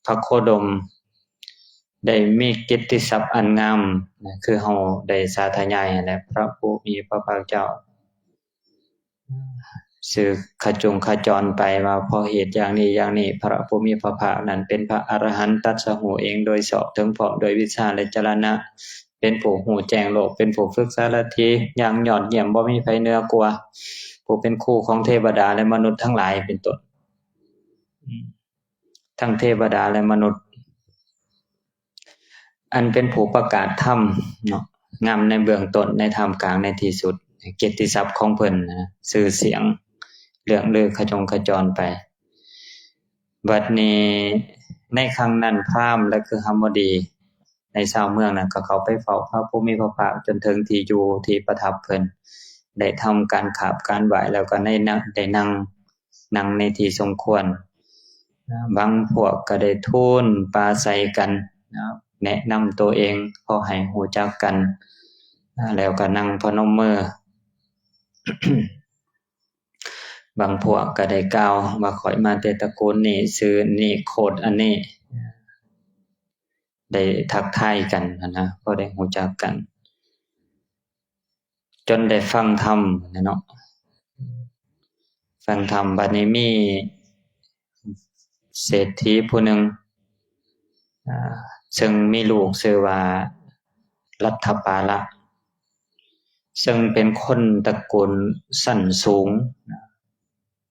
ພະໂຄດົມໄດ້ມີກິດຕິສັບອັນງາມ ຄືເຮົາໄດ້ສາທະຍາຍຫັ້ນແຫຼະ ພະຜູ້ມີພະພາກເຈົ້າ ສືຂະຈຸງຂະຈອນໄປວ່າ ເພາະເຫດຢ່າງນີ້ຢ່າງນີ້ ພະຜູ້ມີພະພາກນັ້ນເປັນພະອະລະຫັນ ຕັດສະຮູ້ເອງໂດຍຊອບ ເຖິງພ້ອມດ້ວຍວິດຊາ ແລະ ຈະລະນະ ເປັນຜູ້ຮູ້ແຈ້ງໂລກ ເປັນຜູ້ຝຶກສາລະຖີຢ່າງຍອດຢ້ຽມ ບໍ່ມີໃຜເໜືອກວ່າ ຜູ້ເປັນຄູຂອງເທວະດາ ແລະ ມະນຸດທັງຫຼາຍ ເປັນຕົ້ນ. ທັງເທວະດາ ແລະ ມະນຸດ ອັນເປັນຜູ້ປະກາດທຳເນາະ ງາມໃນເບື້ອງຕົ້ນ ໃນທ່າມກາງ ໃນທີ່ສຸດ ກຽດຕິສັບຂອງເພິ່ນນະ ຊື່ສຽງເລື່ອງລືຂະຈົງຂະຈອນໄປ. ບັດນີ້ໃນຄັ້ງນັ້ນ ພາມ ແລະ ຄຶຫະບໍດີ ໃນຊາວເມືອງນັ້ນກໍເຂົ້າໄປເຝົ້າພະຜູ້ມີພະພາກ ຈົນເຖິງທີ່ຢູ່ທີ່ປະທັບເພິ່ນ ໄດ້ທຳການຂາບການໄຫວ້ ແລ້ວກໍໃນນະ ໄດ້ນັ່ງ ນັ່ງໃນທີ່ສົມຄວນ. ບາງພວກກໍໄດ້ທູນປາໄສກັນ ແນະນຳໂຕເອງ ຂໍໃຫ້ຮູ້ຈັກກັນ ແລ້ວກໍນັ່ງພະນົມມື. ບາງພວກກໍໄດ້ກ່າວວ່າ ຂ້ອຍມາແຕ່ຕະກູນນີ້ ຊື່ນີ້ ໂຄດອັນນີ້ ໄດ້ທັກທາຍກັນຫັ້ນນະ ພໍໄດ້ຮູ້ຈັກກັນ ຈົນໄດ້ຟັງທຳຫັ້ນນະເນາະ ຟັງທຳ. ບັດນີ້ມີເສດຖີຜູ້ໜຶ່ງ ອາ ເຊິ່ງມີລູກຊື່ວ່າລັດຖະປາລະ ເຊິ່ງເປັນຄົນຕະກູນຊັ້ນສູງ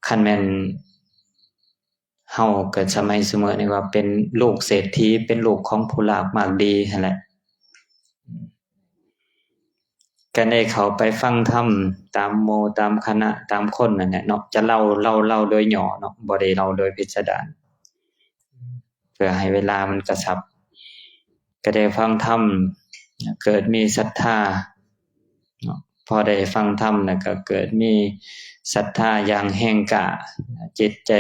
ຄັນແມ່ນເຮົາເກີດສະໄໝຊຸມື້ນີ້ວ່າເປັນລູກເສດຖີ ເປັນລູກຂອງຜູ້ລາກມາກດີຫັ້ນແຫຼະ ກໍໄດ້ເຂົ້າໄປຟັງທຳຕາມໝູ່ຕາມຄະນະຕາມຄົນນັ້ນແຫຼະເນາະ ຈະເລົ່າ ເລົ່າ ເລົ່າໂດຍຫຍໍ້ເນາະ ບໍ່ໄດ້ເລົ່າໂດຍພິດສະດານ ເພື່ອໃຫ້ເວລາມັນກະຊັບ ກໍໄດ້ຟັງທຳ ເກີດມີສັດທາເນາະ ພໍໄດ້ຟັງທຳແລ້ວກໍເກີດມີສັດທາຢ່າງແຮງກ້າ ຈິດໃຈ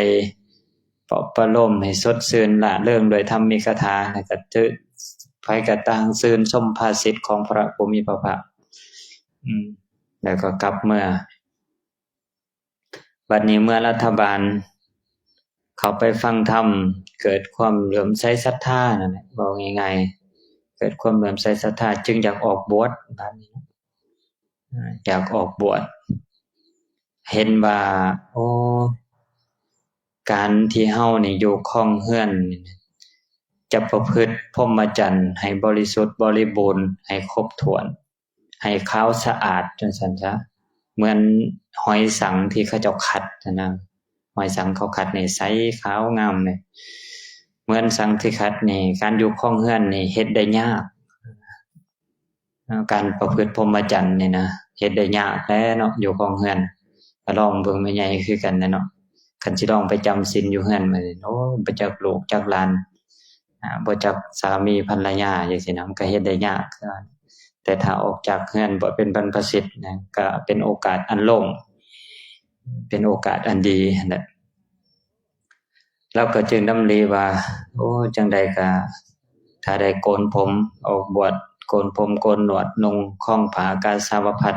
ປອບປະໂລມໃຫ້ສົດຊື່ນລ່າເລີງດ້ວຍທຳມິກະຖາ ແລ້ວກໍຖື ໃຜກໍຕ່າງຊື່ນຊົມພາສິດຂອງພະຜູ້ມີພະພາກ ອືມ ແລ້ວກໍກັບເມືອ. ບັດນີ້ເມື່ອລັດຖະບານເຂົ້າໄປຟັງທຳ ເກີດຄວາມເຫຼື້ອມໃສສັດທານັ້ນແຫຼະ ເວົ້າງ່າຍໆ ເກີດຄວາມເຫຼື້ອມໃສສັດທາ ຈຶ່ງຢາກອອກບວດ ບາດນີ້ ອາ ຢາກອອກບວດ ເຫັນວ່າ ໂອ້ ການທີ່ເຮົານີ້ຢູ່ຄອງເຮືອນນີ້ ຈະປະພຶດພົມມະຈັນໃຫ້ບໍລິສຸດບໍລິບູນ ໃຫ້ຄົບຖ້ວນ ໃຫ້ຂາວສະອາດ ຈັ່ງຊັ້ນຊະ ເໝືອນຫອຍສັງທີ່ເຂົາເຈົ້າຂັດຫັ້ນນະ ຫອຍສັງເຂົາຂັດນີ້ໃສຂາວງາມເລີຍ ເໝືອນສັງທີ່ຂັດນີ້ ການຢູ່ຄອງເຮືອນນີ້ເຮັດໄດ້ຍາກ ການປະພຶດພົມມະຈັນນີ້ນະ ເຮັດໄດ້ຍາກແຫຼະເນາະ ຢູ່ຄອງເຮືອນ ກໍລອງເບິ່ງແມ່ໃຫຍ່ຄືກັນແຫຼະເນາະ ຄັນຊິລອງໄປຈຳສິນຢູ່ເຮືອນ ໂອ້ຍ ບໍ່ຈັກລູກຈັກຫຼານ ອາ ບໍ່ຈັກສາມີພັນລະຍາຈັ່ງຊີ້ນະ ມັນກໍເຮັດໄດ້ຍາກ ແຕ່ຖ້າອອກຈາກເຮືອນ ບວດເປັນບັນພະສິດນະ ກໍເປັນໂອກາດອັນໂລ່ງ ເປັນໂອກາດອັນດີຫັ້ນແຫຼະ. ລາວກໍຈຶ່ງດຳລິວ່າ ໂອ້ ຈັ່ງໃດກໍຖ້າໄດ້ໂກນຜົມ ອອກບວດ ໂກນຜົມໂກນໜວດ ນຸ່ງຄອງຜ້າກາສາວະພັດ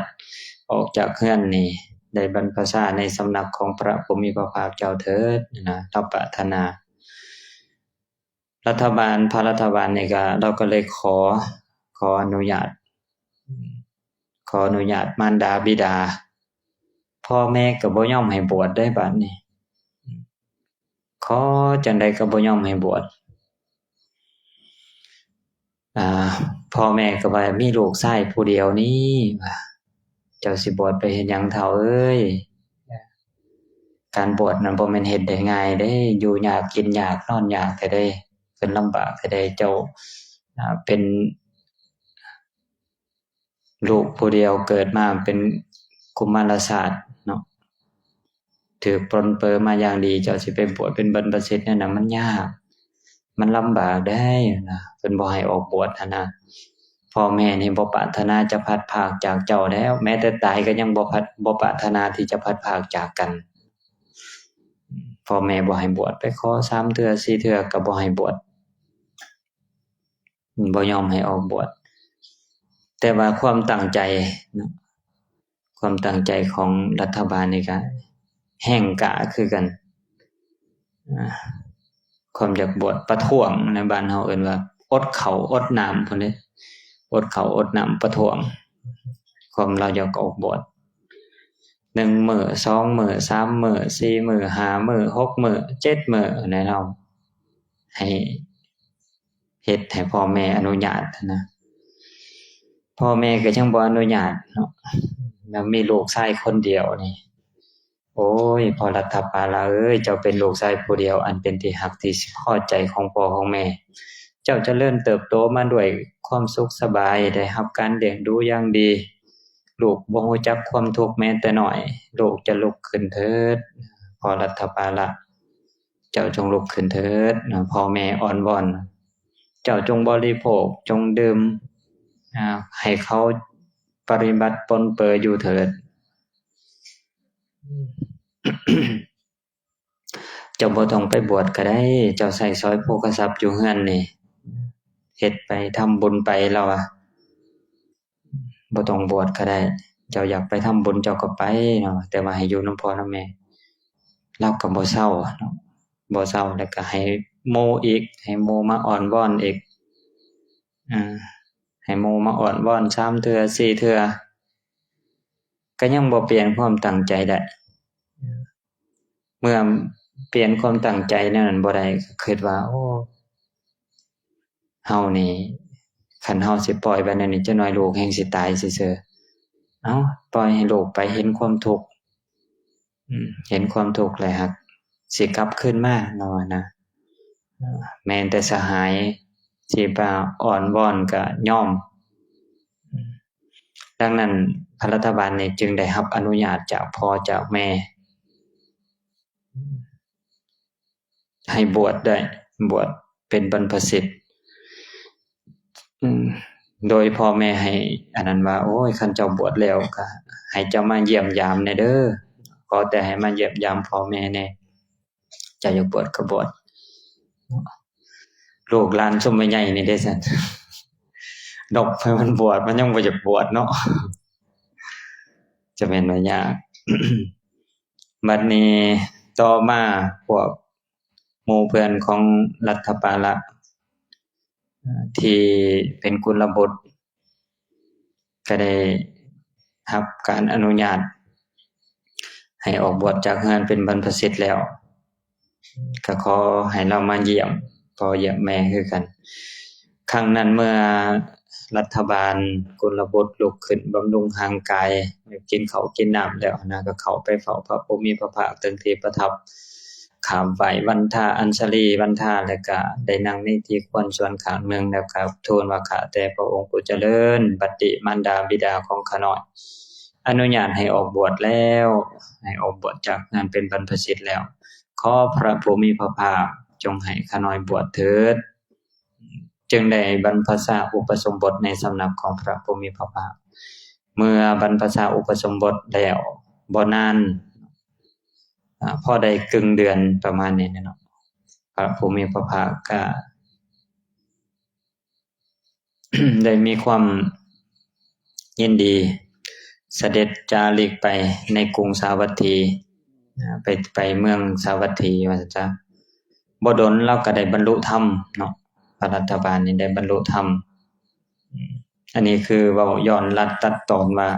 ອອກຈາກເຮືອນນີ້ ໄດ້ບັນພະຊາໃນສຳນັກຂອງພະຜູ້ມີພະພາກເຈົ້າເຖີດນະ ລາວປາດຖະໜາ. ລັດຖະບານ ພະລັດຖະບານນີ້ກໍ ລາວກໍເລີຍຂໍ ຂໍອະນຸຍາດ ຂໍອະນຸຍາດມານດາບິດາ ພໍ່ແມ່ກໍບໍ່ຍອມໃຫ້ບວດເດ້ບາດນີ້ ຂໍຈັ່ງໃດກໍບໍ່ຍອມໃຫ້ບວດ ອາ ພໍ່ແມ່ກໍວ່າ ມີລູກຊາຍຜູ້ດຽວນີ້ ວ່າ ເຈົ້າຊິບວດໄປເຮັດຫຍັງເຖົ້າເອີຍ ການບວດນັ້ນບໍ່ແມ່ນເຮັດໄດ້ງ່າຍເດ້ ຢູ່ຍາກກິນຍາກນອນຍາກແທ້ເດ້ ເພິ່ນລຳບາກແທ້ເດ້ ເຈົ້າ ອາ ເປັນລູກຜູ້ດຽວເກີດມາເປັນກຸມາລະຊາດເນາະ ຖືກປົນເປີມາຢ່າງດີ ເຈົ້າຊິໄປບວດເປັນບັນພະສິດນັ້ນນະ ມັນຍາກ ມັນລຳບາກເດ້ນະ ເພິ່ນບໍ່ໃຫ້ອອກບວດຫັ້ນນະ. ພໍ່ແມ່ນີ້ບໍ່ປາດຖະໜາຈະພັດພາກຈາກເຈົ້າແລ້ວ, ແມ້ແຕ່ຕາຍກໍຍັງບໍ່ພັດ ບໍ່ປາດຖະໜາທີ່ຈະພັດພາກຈາກກັນ. ພໍ່ແມ່ບໍ່ໃຫ້ບວດ, ໄປຂໍສາມເທື່ອ ສີ່ເທື່ອກໍບໍ່ໃຫ້ບວດ, ບໍ່ຍອມໃຫ້ອອກບວດ. ແຕ່ວ່າຄວາມຕັ້ງໃຈເນາະ, ຄວາມຕັ້ງໃຈຂອງລັດຖະບານນີ້ກໍແຮງກ້າຄືກັນ. ອາ ຄວາມຢາກບວດ ປະທ້ວງໃນບ້ານເຮົາເອີ້ນວ່າອົດເຂົ້າອົດນ້ຳພຸ້ນເດ້, ອົດເຂົ້າອົດນ້ຳປະທ້ວງຄວາມລາວຢາກອອກບວດ. ໜຶ່ງມື້ ສອງມື້ ສາມມື້ ສີ່ມື້ ຫ້າມື້ ຫົກມື້ ເຈັດມື້ແນ່ເນາະ, ໃຫ້ເຮັດໃຫ້ພໍ່ແມ່ອະນຸຍາດນະ. ພໍ່ແມ່ກໍຍັງບໍ່ອະນຸຍາດເນາະ, ແລ້ວມີລູກຊາຍຄົນດຽວນີ້. ໂອ້ຍ ພໍ່ລັດຖະປາລະເອີຍ, ເຈົ້າເປັນລູກຊາຍຜູ້ດຽວອັນເປັນທີ່ຮັກທີ່ພໍໃຈຂອງພໍ່ຂອງແມ່. ເຈົ້າຈະເລີນເຕີບໂຕມາດ້ວຍຄວາມສຸກສະບາຍ, ໄດ້ຮັບການລ້ຽງດູຢ່າງດີ. ລູກບໍ່ຮູ້ຈັກຄວາມທຸກແມ້ແຕ່ນ້ອຍ. ລູກຈະລຸກຂຶ້ນເຖີດ, ພໍ່ລັດຖະປາລະ, ເຈົ້າຈົ່ງລຸກຂຶ້ນເຖີດ. ພໍ່ແມ່ອ້ອນວອນ, ເຈົ້າຈົ່ງບໍລິໂພກ, ຈົ່ງດື່ມ, ອາ, ໃຫ້ເຂົາປະຕິບັດປົນເປີຢູ່ເຖີດ. ເຈົ້າບໍ່ຕ້ອງໄປບວດກໍໄດ້, ເຈົ້າໃຊ້ສອຍໂພຄະຊັບຢູ່ເຮືອນນີ້, ເຮັດໄປ, ທຳບຸນໄປ, ລາວວ່າ, ບໍ່ຕ້ອງບວດກໍໄດ້, ເຈົ້າຢາກໄປທຳບຸນເຈົ້າກໍໄປເນາະ, ແຕ່ວ່າໃຫ້ຢູ່ນຳພໍ່ນຳແມ່. ລາວກໍບໍ່ເຊົາເນາະ, ບໍ່ເຊົາ, ແລ້ວກໍໃຫ້ໝູ່ອີກ, ໃຫ້ໝູ່ມາອ້ອນວອນອີກ, ເອີ, ໃຫ້ໝູ່ມາອ້ອນວອນສາມເທື່ອ ສີ່ເທື່ອ, ກໍຍັງບໍ່ປ່ຽນຄວາມຕັ້ງໃຈໄດ້. ເມື່ອປ່ຽນຄວາມຕັ້ງໃຈແນວນັ້ນບໍ່ໄດ້ ກໍຄິດວ່າ ໂອ້ ເຮົານີ້ ຄັນເຮົາຊິປ່ອຍໄວ້ແນວນີ້ ຈັກໜ້ອຍລູກແຮ່ງຊິຕາຍຊື່ໆ. ເອົ້າ, ປ່ອຍໃຫ້ລູກໄປເຫັນຄວາມທຸກ, ເຫັນຄວາມທຸກແລ້ວຫາກຊິກັບຄືນມາ, ລາວວ່ານະ. ແມ່ນແຕ່ສະຫາຍຊິມາອ້ອນວອນກໍຍອມ. ດັ່ງນັ້ນ ພະລັດຖະບານນີ້ຈຶ່ງໄດ້ຮັບອະນຸຍາດຈາກພໍ່ຈາກແມ່ ໃຫ້ບວດໄດ້, ບວດເປັນບັນພະສິດ, ໂດຍພໍ່ແມ່ໃຫ້ອັນນັ້ນວ່າ, ໂອ້ຍ, ຄັນເຈົ້າບວດແລ້ວກໍໃຫ້ເຈົ້າມາຢ້ຽມຢາມແດ່ເດີ, ຂໍແຕ່ໃຫ້ມາຢ້ຽມຢາມພໍ່ແມ່ແດ່. ເຈົ້າຢາກບວດກໍບວດ, ລູກຫຼານຊຸມໃຫຍ່ໆນີ້ເດ້ຊັ້ນ, ນົບໃຫ້ມັນບວດ ມັນຍັງບໍ່ຢາກບວດເນາະ, ຈະແມ່ນວ່າຍາກ. ບັດນີ້ຕໍ່ມາ ພວກໝູ່ເພື່ອນຂອງລັດຖະປາລະ ທີ່ເປັນກຸນລະບຸດ ກໍໄດ້ຮັບການອະນຸຍາດໃຫ້ອອກບວດຈາກເຮືອນເປັນບັນພະສິດແລ້ວ, ກໍຂໍໃຫ້ລາວມາຢ້ຽມພໍ່ຢ້ຽມແມ່ຄືກັນ. ຄັ້ງນັ້ນເມື່ອລັດຖະບານກຸນລະບຸດລຸກຂຶ້ນບຳລຸງຮ່າງກາຍ, ກິນເຂົ້າກິນນ້ຳແລ້ວນະ, ກໍເຂົ້າໄປເຝົ້າພະຜູ້ມີພະພາກເຖິງທີ່ປະທັບ. ຂາບໄຫວ້ວັນທາອັນສະລີວັນທາ ແລ້ວກະໄດ້ນັ່ງໃນທີ່ຄວນສ່ວນຂ້າງໜຶ່ງ ແລ້ວກະທູນວ່າ ຂ້າແຕ່ພະອົງຜູ້ຈະເລີນ, ບັດນີ້ມານດາບິດາຂອງຂ້ານ້ອຍອະນຸຍາດໃຫ້ອອກບວດແລ້ວ, ໃຫ້ອອກບວດຈາກເຮືອນເປັນບັນພະສິດແລ້ວ, ຂໍພະຜູ້ມີພະພາກຈົ່ງໃຫ້ຂ້ານ້ອຍບວດເຖີດ. ຈຶ່ງໄດ້ບັນພະຊາອຸປະສົມບົດໃນສຳນັກຂອງພະຜູ້ມີພະພາກ. ເມື່ອບັນພະຊາອຸປະສົມບົດແລ້ວບໍ່ນານ, ອາ, ພໍໄດ້ເຄິ່ງເດືອນປະມານນີ້ແຫຼະເນາະ, ພະຜູ້ມີພະພາກກະໄດ້ມີຄວາມຍິນດີສະເດັດຈາລິກໄປໃນກຸງສາວັດຖີ, ອາ, ໄປ, ໄປເມືອງສາວັດຖີວ່າຊັ້ນຊະ. ບໍ່ດົນລາວກໍໄດ້ບັນລຸທຳເນາະ, ພະລັດຖະບານນີ້ໄດ້ບັນລຸທຳ. ອັນນີ້ຄືເວົ້າຍ້ອນລັດຕັດຕອນວ່າ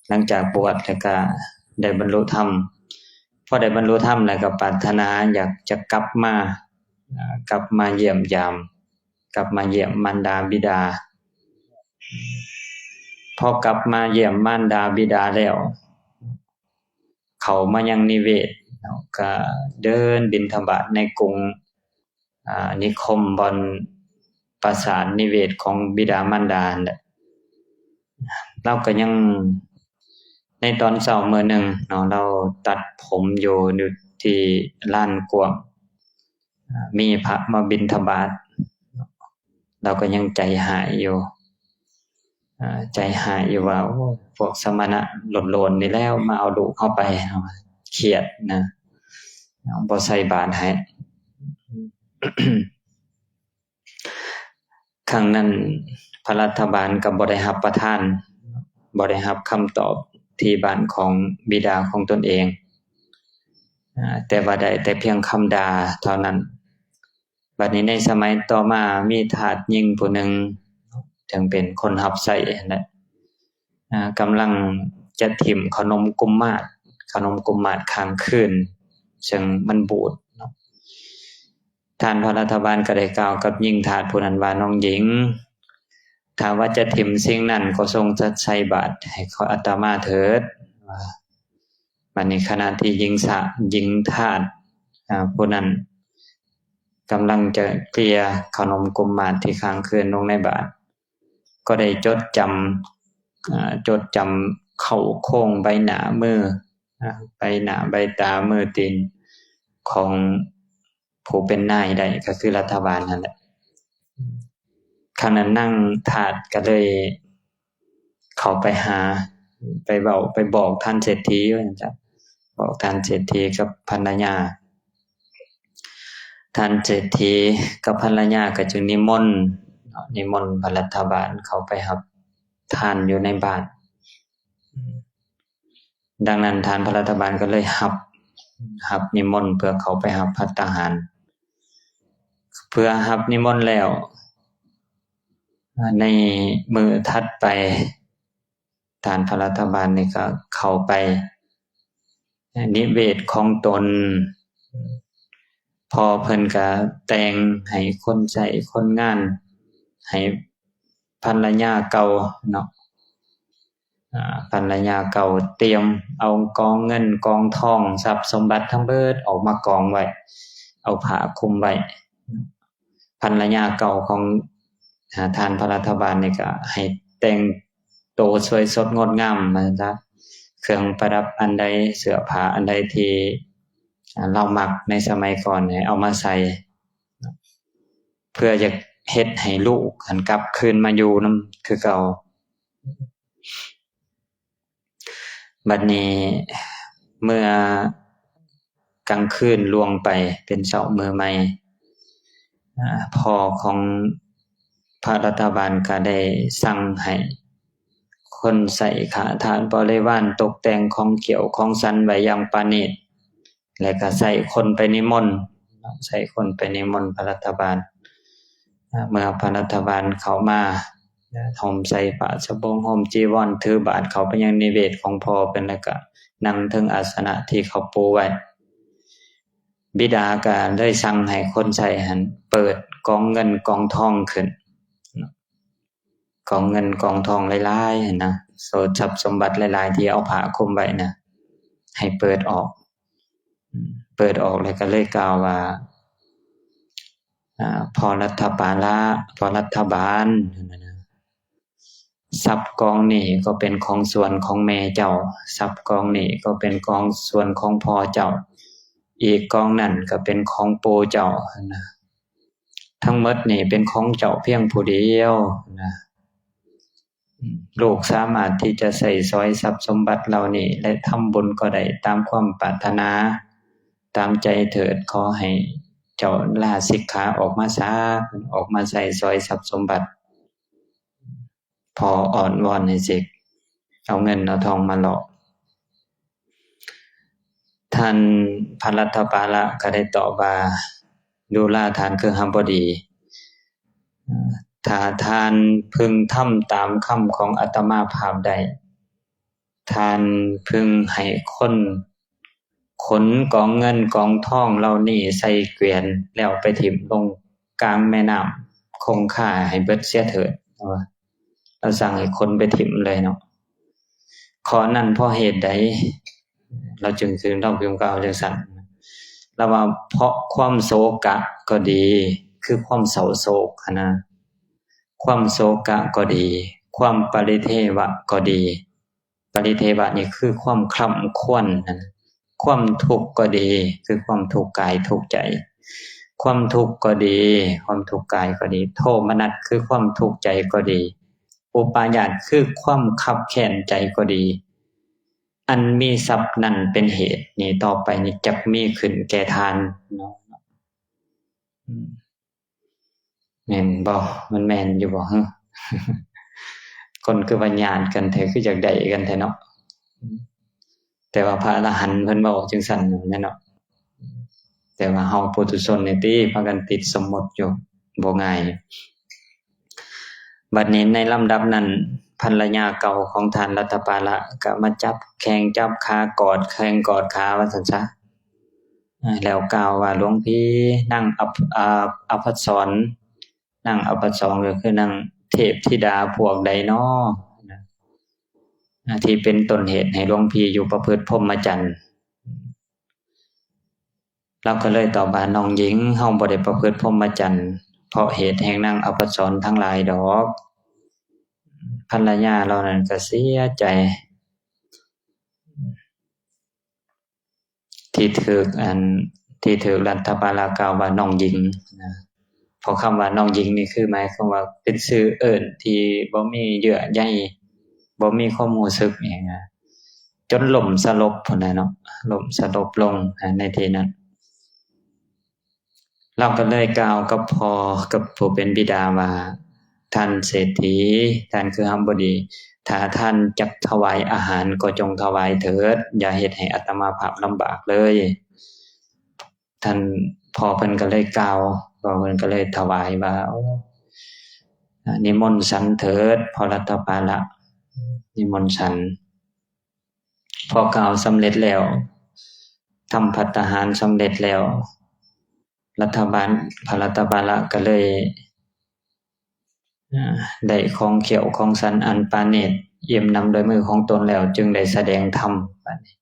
ຫຼັງຈາກບວດແລ້ວກໍໄດ້ບັນລຸທຳ, ພໍໄດ້ບັນລຸທຳແລ້ວກໍປາດຖະໜາຢາກຈະກັບມາ, ກັບມາຢ້ຽມຢາມ, ກັບມາຢ້ຽມມານດາບິດາ. ພໍກັບມາຢ້ຽມມານດາບິດາແລ້ວ ເຂົ້າມາຍັງນິເວດເນາະ, ກະເດີນບິນທະບາດໃນກຸງ, ອາ, ນິຄົມບ່ອນປະສານນິເວດຂອງບິດາມານດາຫັ້ນແຫຼະ. ລາວກະຍັງ, ໃນຕອນເຊົ້າມື້ໜຶ່ງເນາະ, ລາວຕັດຜົມຢູ່, ຢູ່ທີ່ລານກວ້າງ, ອາ, ມີພະມາບິນທະບາດ, ລາວກະຍັງໃຈຮ້າຍຢູ່. ອ່າ ໃຈຮ້າຍຢູ່ວ່າ ໂອ້ ພວກສະມະນະໂລນໆນີ້ແລ້ວມາເອົາລູກເຮົາໄປ ເຮົາຄຽດນະ ບໍ່ໃສ່ບາດໃຫ້. ຄັ້ງນັ້ນພະລັດຖະບານກໍບໍ່ໄດ້ຮັບປະທານ ບໍ່ໄດ້ຮັບຄຳຕອບທີ່ບ້ານຂອງບິດາຂອງຕົນເອງ ອາ ແຕ່ວ່າໄດ້ແຕ່ພຽງຄຳດ່າເທົ່ານັ້ນ. ບັດນີ້ໃນສະໄໝຕໍ່ມາມີທາດຍິງຜູ້ໜຶ່ງ ເຊິ່ງເປັນຄົນຮັບໃຊ້ຫັ້ນແຫຼະ ອາ ກຳລັງຈະຖິ້ມເຂົ້າໜົມກຸມມາດ ເຂົ້າໜົມກຸມມາດຄ້າງຄືນ ເຊິ່ງມັນບູດເນາະ. ທ່ານພະລັດຖະບານກໍໄດ້ກ່າວກັບຍິງທາດຜູ້ນັ້ນວ່າ ນ້ອງຍິງ ຖ້າວ່າຈະຖິ້ມສິ່ງນັ້ນ ກໍຊົງຈັດໃສ່ບາດໃຫ້ເຂົາ ອາດຕະມາເຖີດ. ບັດນີ້ຂະນະທີ່ຍິງສະ ຍິງທາດ ອາ ຜູ້ນັ້ນກຳລັງຈະເກ່ຍເຂົ້າໜົມກຸມມາດທີ່ຄ້າງຄືນລົງໃນບາດ ກໍໄດ້ຈົດຈຳ ອາ ຈົດຈຳເຄົ້າໂຄງໃບໜ້າມື ອາ ໃບໜ້າໃບຕາມືຕີນຂອງ ຜູ້ເປັນນາຍໄດ້ ກໍຄືລັດຖະບານນັ້ນແຫຼະ. ຄະນະນາງທາດກໍເລີຍເຂົ້າໄປຫາ ໄປເວົ້າ ໄປບອກທ່ານເສດຖີວ່າຊັ້ນຊະ ບອກທ່ານເສດຖີກັບພັນລະຍາ. ທ່ານເສດຖີກັບພັນລະຍາກໍຈຶ່ງນິມົນ ນິມົນພະລັດຖະບານເຂົ້າໄປຮັບທານຢູ່ໃນບ້ານ. ດັ່ງນັ້ນທ່ານພະລັດຖະບານກໍເລີຍຮັບ ຮັບນິມົນເພື່ອເຂົ້າໄປຮັບພັດຕາຫານ. ເພື່ອຮັບນິມົນແລ້ວ ໃນມື້ຖັດໄປ ທ່ານພະລັດຖະບານນີ້ກໍເຂົ້າໄປນິເວດຂອງຕົນ. ພໍ່ເພິ່ນກໍແຕ່ງໃຫ້ຄົນໃຊ້ຄົນງານ ໃຫ້ພັນລະຍາເກົ່າເນາະ ອາ ພັນລະຍາເກົ່າຕຽມເອົາກອງເງິນກອງທອງ ຊັບສົມບັດທັງເບິດອອກມາກອງໄວ້ ເອົາຜ້າຄຸມໄວ້. ພັນລະຍາເກົ່າຂອງ ອາ ທ່ານພະລັດຖະບານນີ້ກໍໃຫ້ແຕ່ງໂຕສວຍສົດງົດງາມວ່າຊັ້ນຊະ ເຄື່ອງປະດັບອັນໃດ ເສື້ອຜ້າອັນໃດທີ່ ອາ ລາວມັກໃນສະໄໝກ່ອນໃຫ້ເອົາມາໃສ່ ເພື່ອຢາກເຮັດໃຫ້ລູກຫັ້ນກັບຄືນມາຢູ່ນຳຄືເກົ່າ. ບັດນີ້ເມື່ອກາງຄືນລ່ວງໄປເປັນເຊົ້າມື້ໃໝ່ ອາ ພໍ່ຂອງພະລັດຖະບານກໍໄດ້ສັ່ງໃຫ້ຄົນໃຊ້ຂ້າທາດບໍລິວານຕົກແຕ່ງຂອງຂຽວຂອງສັນໄວ້ຢ່າງປານີດ ແລະກໍໃຊ້ຄົນໄປນິມົນ ໃຊ້ຄົນໄປນິມົນພະລັດຖະບານ. ເມື່ອພະລັດຖະບານເຂົ້າມາ ຫົ່ມໃສ່ຜ້າສະບົງ ຫົ່ມຈີວອນ ຖືບາດເຂົ້າໄປຍັງນິເວດຂອງພໍ່ເພິ່ນ ແລ້ວກະນັ່ງເທິງອາສະນະທີ່ເຂົາປູໄວ້. ບິດາກະເລີຍສັ່ງໃຫ້ຄົນໃຊ້ຫັ້ນເປີດກອງເງິນກອງທອງຂຶ້ນ ກອງເງິນກອງທອງຫຼາຍໆຫັ້ນນະ ໂສ ຊັບສົມບັດຫຼາຍໆທີ່ເອົາຜ້າຄຸມໄວ້ນະ ໃຫ້ເປີດອອກ. ເປີດອອກແລ້ວກໍເລີຍກ່າວວ່າ ອາ ພໍ່ລັດຖະບານລະ ພໍ່ລັດຖະບານ ຊັບກອງນີ້ກໍເປັນຂອງສ່ວນຂອງແມ່ເຈົ້າ, ຊັບກອງນີ້ກໍເປັນຂອງສ່ວນຂອງພໍ່ເຈົ້າ, ອີກກອງນັ້ນກໍເປັນຂອງປູ່ເຈົ້າ ທັງໝົດນີ້ເປັນຂອງເຈົ້າພຽງຜູ້ດຽວນະ. ລູກສາມາດທີ່ຈະໃຊ້ສອຍຊັບສົມບັດເຫຼົ່ານີ້ ແລະ ທຳບຸນກໍໄດ້ຕາມຄວາມປາດຖະໜາ, ຕາມໃຈເຖີດ. ຂໍໃຫ້ເຈົ້າລາສິກຂາອອກມາຊະ, ອອກມາໃຊ້ສອຍຊັບສົມບັດ. ພໍ່ອ້ອນວອນໃຫ້ສິກ ເອົາເງິນເອົາທອງມາຫຼອກ. ທ່ານພະລັດຖະບານລະກໍໄດ້ຕອບວ່າ ດູລາທ່ານເຄຶຫະບໍດີ, ຖ້າທ່ານເພິ່ງທຳຕາມຄຳຂອງອາດຕະມາພາບໄດ້, ທ່ານເພິ່ງໃຫ້ຄົນຂົນກອງເງິນກອງທອງເຫຼົ່ານີ້ໃສ່ກວຽນ ແລ້ວໄປຖິ້ມລົງກາງແມ່ນ້ຳຄົງຄາໃຫ້ເບິດເສຍເຖີດ. ລາວວ່າ ລາວສັ່ງໃຫ້ຄົນໄປຖິ້ມເລີຍເນາະ. ຂໍ້ນັ້ນເພາະເຫດໃດ ລາວຈຶ່ງ ລາວຈຶ່ງກ່າວຈັ່ງຊັ້ນ? ລາວວ່າ ເພາະຄວາມໂສກະກໍດີ ຄືຄວາມເສົ້າໂສກຫັ້ນນະ, ຄວາມໂສກະກໍດີ, ຄວາມປະລິເທວະກໍດີ. ປະລິເທວະນີ້ຄືຄວາມຄລ່ຳຄວນຫັ້ນ, ຄວາມທຸກກໍດີ ຄືຄວາມທຸກກາຍທຸກໃຈ, ຄວາມທຸກກໍດີ ຄວາມທຸກກາຍກໍດີ, ໂທມະນັດຄືຄວາມທຸກໃຈກໍດີ. ອຸປາຍາດຄືຄວາມຄັບແຄ້ນໃຈກໍດີ ອັນມີຊັບນັ້ນເປັນເຫດນີ້ ຕໍ່ໄປນີ້ຈັກມີຂຶ້ນແກ່ທ່ານເນາະ. ອືມ ແມ່ນບໍ່? ມັນແມ່ນຢູ່ບໍ່? ເຮີ ຄົນຄືວ່າຍາດກັນແທ້ ຄືຢາກໄດ້ກັນແທ້ເນາະ. ແຕ່ວ່າພະອະລະຫັນເພິ່ນເວົ້າຈັ່ງຊັ້ນແຫຼະເນາະ. ແຕ່ວ່າເຮົາປຸຖຸຊົນນີ້ຕິ ພາກັນຕິດສົມມຸດຢູ່ ບໍ່ງ່າຍ. ບັດນີ້ໃນລຳດັບນັ້ນ ພັນລະຍາເກົ່າຂອງທ່ານລັດຖະປາລະກໍມາຈັບແຂ້ງຈັບຂາ ກອດແຂ້ງກອດຂາວ່າຊັ້ນຊະ. ແລ້ວກ່າວວ່າ ຫຼວງພີ່ ນາງ ອະ ອາ ອະພັດສອນ ນາງອະພັດສອນກໍຄືນາງເທບທິດາພວກໃດນໍ ທີ່ເປັນຕົ້ນເຫດໃຫ້ຫຼວງພີ່ຢູ່ປະພຶດພົມມະຈັນ? ລາວກໍເລີຍຕອບວ່າ ນ້ອງຍິງ ເຮົາບໍ່ໄດ້ປະພຶດພົມມະຈັນ ເພາະເຫດແຫ່ງນາງອະພັດສອນທັງຫຼາຍດອກ. ພັນລະຍາລາວນັ້ນກໍເສຍໃຈ ທີ່ຖືກອັນ ທີ່ຖືກລັດຖະບາລະກ່າວວ່ານ້ອງຍິງນະ. ເພາະຄຳວ່ານ້ອງຍິງນີ້ຄືໝາຍຄວາມວ່າເປັນຊື່ເອີ້ນທີ່ບໍ່ມີເຍື່ອໃຍ ບໍ່ມີຄວາມຮູ້ສຶກຫຍັງນະ ຈົນລົ້ມສະຫຼົບພຸ້ນນະເນາະ ລົ້ມສະຫຼົບລົງໃນທີ່ນັ້ນ. ລາວກໍເລີຍກ່າວກັບພໍ່ ກັບຜູ້ເປັນບິດາວ່າ ທ່ານເສດຖີ ທ່ານຄະຫະບໍດີ ຖ້າທ່ານຈັກຖວາຍອາຫານກໍຈົ່ງຖວາຍເຖີດ ຢ່າເຮັດໃຫ້ອາດຕະມາພາບລຳບາກເລີຍ. ທ່ານພໍ່ເພິ່ນກໍເລີຍກ່າວ ພໍ່ເພິ່ນກໍເລີຍຖວາຍວ່າ ໂອ້ ນິມົນສັນເຖີດ ພໍ່ລັດຖະບາລະ ນິມົນສັນ. ພໍກ່າວສຳເລັດແລ້ວ ທຳພັດຕາຫານສຳເລັດແລ້ວ ລັດຖະບານ ພະລັດຖະບາລະກໍເລີຍ ອາ ໄດ້ຂອງຂ້ຽວຂອງສັນອັນປານີດ ອີ່ມໜຳດ້ວຍມືຂອງຕົນແລ້ວ ຈຶ່ງໄດ້ສະແດງທຳ. ບາດນີ້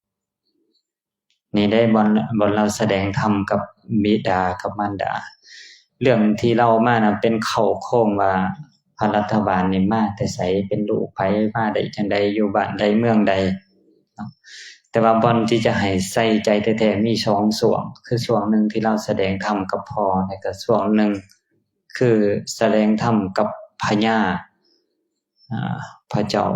ນີ້ໄດ້ບ່ອນ ບ່ອນລາວສະແດງທຳກັບບິດາກັບມານດາ. ເລື່ອງທີ່ເລົ່າມານະ ເປັນເຄົ້າໂຄງວ່າ ພະລັດຖະບານນີ້ມາແຕ່ໃສ ເປັນລູກໃຜ ມາໄດ້ຈັ່ງໃດ ຢູ່ບ້ານໃດເມືອງໃດເນາະ. ແຕ່ວ່າບ່ອນທີ່ຈະໃຫ້ໃສ່ໃຈແທ້ໆ ມີສອງຊ່ວງ ຄືຊ່ວງໜຶ່ງທີ່ລາວສະແດງທຳກັບພໍ່ ແລະກະຊ່ວງໜຶ່ງຄືສະແດງທຳກັບພະຍາ ອາ ພະເຈົ້າ.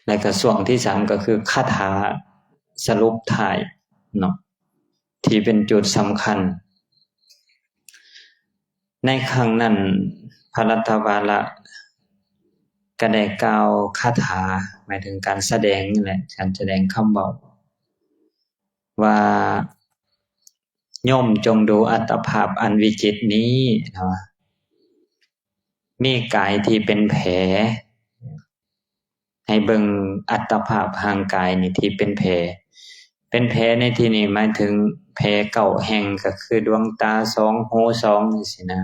ແລະກະຊ່ວງທີສາມກໍຄືຄາຖາສະຫຼຸບທ້າຍເນາະ ທີ່ເປັນຈຸດສຳຄັນ. ໃນຄັ້ງນັ້ນ ພະລັດຖະບາລະກໍໄດ້ກ່າວຄາຖາ ໝາຍເຖິງການສະແດງນັ້ນແຫຼະ ການສະແດງຄຳເວົ້າ ວ່າ ໂຍມຈົ່ງດູອັດຕະພາບອັນວິຈິດນີ້ເນາະ ມີກາຍທີ່ເປັນແຜ ໃຫ້ເບິ່ງອັດຕະພາບຮ່າງກາຍນີ້ທີ່ເປັນແຜ. ເປັນແຜໃນທີ່ນີ້ໝາຍເຖິງແຜເກົ້າແຫ່ງ ກໍຄືດວງຕາສອງ ຫູສອງ ຈັ່ງຊີ້ນະ.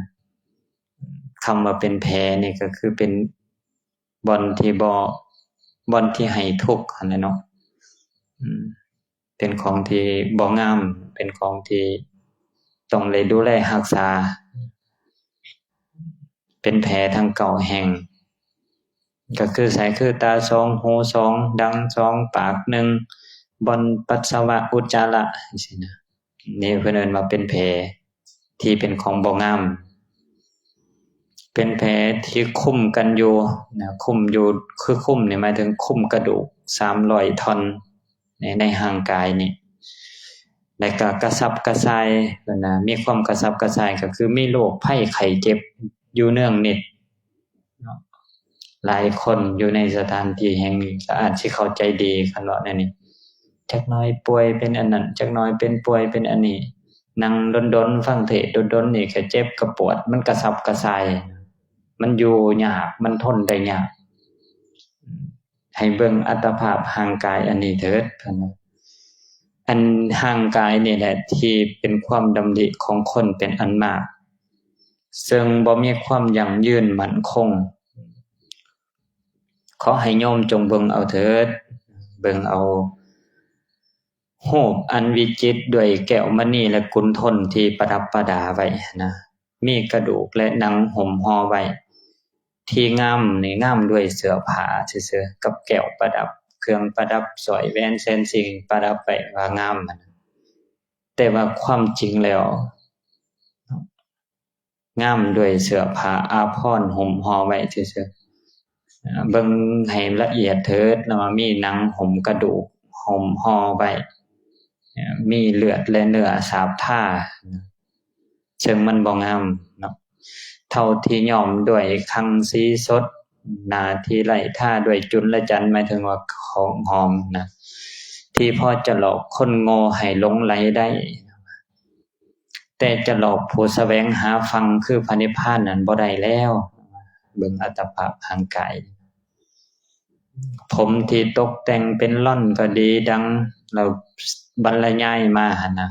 ຄຳວ່າເປັນແຜນີ້ກໍຄືເປັນບ່ອນທີ່ບໍ່ ບ່ອນທີ່ໃຫ້ທຸກຫັ້ນແຫຼະເນາະ. ອືມ ເປັນຂອງທີ່ບໍ່ງາມ ເປັນຂອງທີ່ຕ້ອງໄດ້ດູແລຮັກສາ. ເປັນແຜທັງເກົ້າແຫ່ງ ກໍຄືໃສ ຄືຕາສອງ ຫູສອງ ດັງສອງ ປາກໜຶ່ງ ບ່ອນປັດສະວະ ອຸດຈາລະ ຈັ່ງຊີ້ນະ. ນີ້ເພິ່ນເອີ້ນວ່າເປັນແຜທີ່ເປັນຂອງບໍ່ງາມ ເປັນແຜທີ່ຄຸມກັນຢູ່ນະ ຄຸມຢູ່ ຄືຄຸມນີ້ໝາຍເຖິງຄຸມກະດູກສາມຮ້ອຍທ່ອນໃນ ໃນຮ່າງກາຍນີ້ ແລະກະກະສັບກະສ່າຍ ເພິ່ນວ່າມີຄວາມກະສັບກະສ່າຍ ກໍຄືມີໂລກໄພໄຂ້ເຈັບຢູ່ເນືອງນິດ. ເນາະ ຫຼາຍຄົນຢູ່ໃນສະຖານທີ່ແຫ່ງນີ້ກໍອາດຊິເຂົ້າໃຈດີ ຄັນເວົ້າແນວນີ້ ຈັກໜ້ອຍປ່ວຍເປັນອັນນັ້ນ ຈັກໜ້ອຍເປັນປ່ວຍເປັນອັນນີ້ ນັ່ງດົນໆ ຟັງເທດດົນໆ ນີ້ກໍເຈັບກໍປວດ ມັນກະສັບກະສ່າຍ ມັນຢູ່ຍາກ ມັນທົນໄດ້ຍາກ. ໃຫ້ເບິ່ງອັດຕະພາບຮ່າງກາຍອັນນີ້ເຖີດ ເພິ່ນວ່າ ອັນຮ່າງກາຍນີ້ແຫຼະທີ່ເປັນຄວາມດຳລິຂອງຄົນເປັນອັນມາກ ເຊິ່ງບໍ່ມີຄວາມຢັ້ງຢືນໝັ້ນຄົງ. ຂໍໃຫ້ໂຍມຈົ່ງເບິ່ງເອົາເຖີດ ເບິ່ງເອົາຮູບອັນວິຈິດດ້ວຍແກ້ວມະນີ ແລະ ຂຸນທົນທີ່ປະດັບປະດາໄວ້ນະ ມີກະດູກ ແລະ ໜັງຫຸ້ມຫໍ່ໄວ້. ທີ່ງາມນີ້ງາມດ້ວຍເສື້ອຜ້າຊື່ໆ ກັບແກ້ວປະດັບ ເຄື່ອງປະດັບ ສ້ອຍແຫວນແສນສິ່ງປະດັບໄວ້ວ່າງາມຫັ້ນນະ. ແຕ່ວ່າຄວາມຈິງແລ້ວ ງາມດ້ວຍເສື້ອຜ້າອາພອນຫຸ້ມຫໍ່ໄວ້ຊື່ໆ. ເບິ່ງໃຫ້ລະອຽດເຖີດ ລະວ່າມີໜັງຫຸ້ມກະດູກຫຸ້ມຫໍ່ໄວ້ ມີເລືອດ ແລະ ເນື້ອສາບທາ ເຊິ່ງມັນບໍ່ງາມເນາະ. ເທົ້າທີ່ຍ້ອມດ້ວຍຄັງສີສົດ ໜ້າທີ່ໄລ້ທາດ້ວຍຈຸນລະຈັນ ໝາຍເຖິງວ່າຂອງຫອມນະ ທີ່ພໍຈະຫຼອກຄົນໂງ່ໃຫ້ຫຼົງໄຫຼໄດ້ ແຕ່ຈະຫຼອກຜູ້ສະແຫວງຫາຝັ່ງຄືພະນິບພານນັ້ນບໍ່ໄດ້ແລ້ວ. ເບິ່ງອັດຕະພາບຮ່າງກາຍ ຜົມທີ່ຕົກແຕ່ງເປັນລ່ອນກໍດີ ດັ່ງລາວບັນລະຍາຍມາຫັ້ນນະ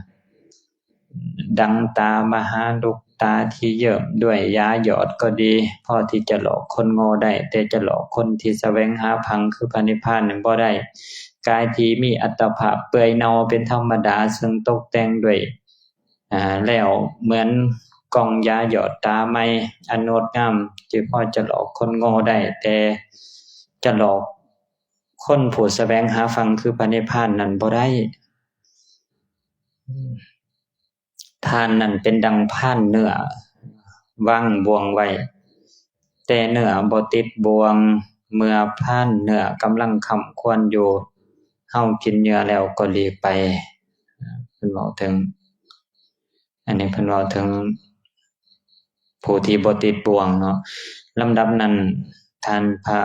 ດັ່ງຕາມະຫາລູກຕາທີ່ເຍິ້ມດ້ວຍຢາຢອດກໍດີ ພໍທີ່ຈະຫຼອກຄົນໂງ່ໄດ້ ແຕ່ຈະຫຼອກຄົນທີ່ສະແຫວງຫາຝັ່ງຄືພະນິບພານນັ້ນບໍ່ໄດ້. ກາຍທີ່ມີອັດຕະພາບເປື່ອຍເນົ່າເປັນທຳມະດາ ເຊິ່ງຕົກແຕ່ງດ້ວຍ ອາ ແລ້ວເໝືອນກ່ອງຢາຢອດຕາໃໝ່ອັນງົດງາມ ທີ່ພໍຈະຫຼອກຄົນໂງ່ໄດ້ ແຕ່ຈະຫຼອກຄົນຜູ້ສະແຫວງຫາຝັ່ງຄືພະນິບພານນັ້ນບໍ່ໄດ້. ທ່ານນັ້ນເປັນດັ່ງພານເນື້ອວາງບ່ວງໄວ້ ແຕ່ເນື້ອບໍ່ຕິດບ່ວງ. ເມື່ອພານເນື້ອກຳລັງຄ້ຳຄວນຢູ່ ເຮົາກິນເຫຍື່ອແລ້ວກໍຫຼີກໄປ. ເພິ່ນເວົ້າເຖິງ ອັນນີ້ເພິ່ນເວົ້າເຖິງຜູ້ທີ່ບໍ່ຕິດບ່ວງເນາະ. ລຳດັບນັ້ນ ທ່ານພະ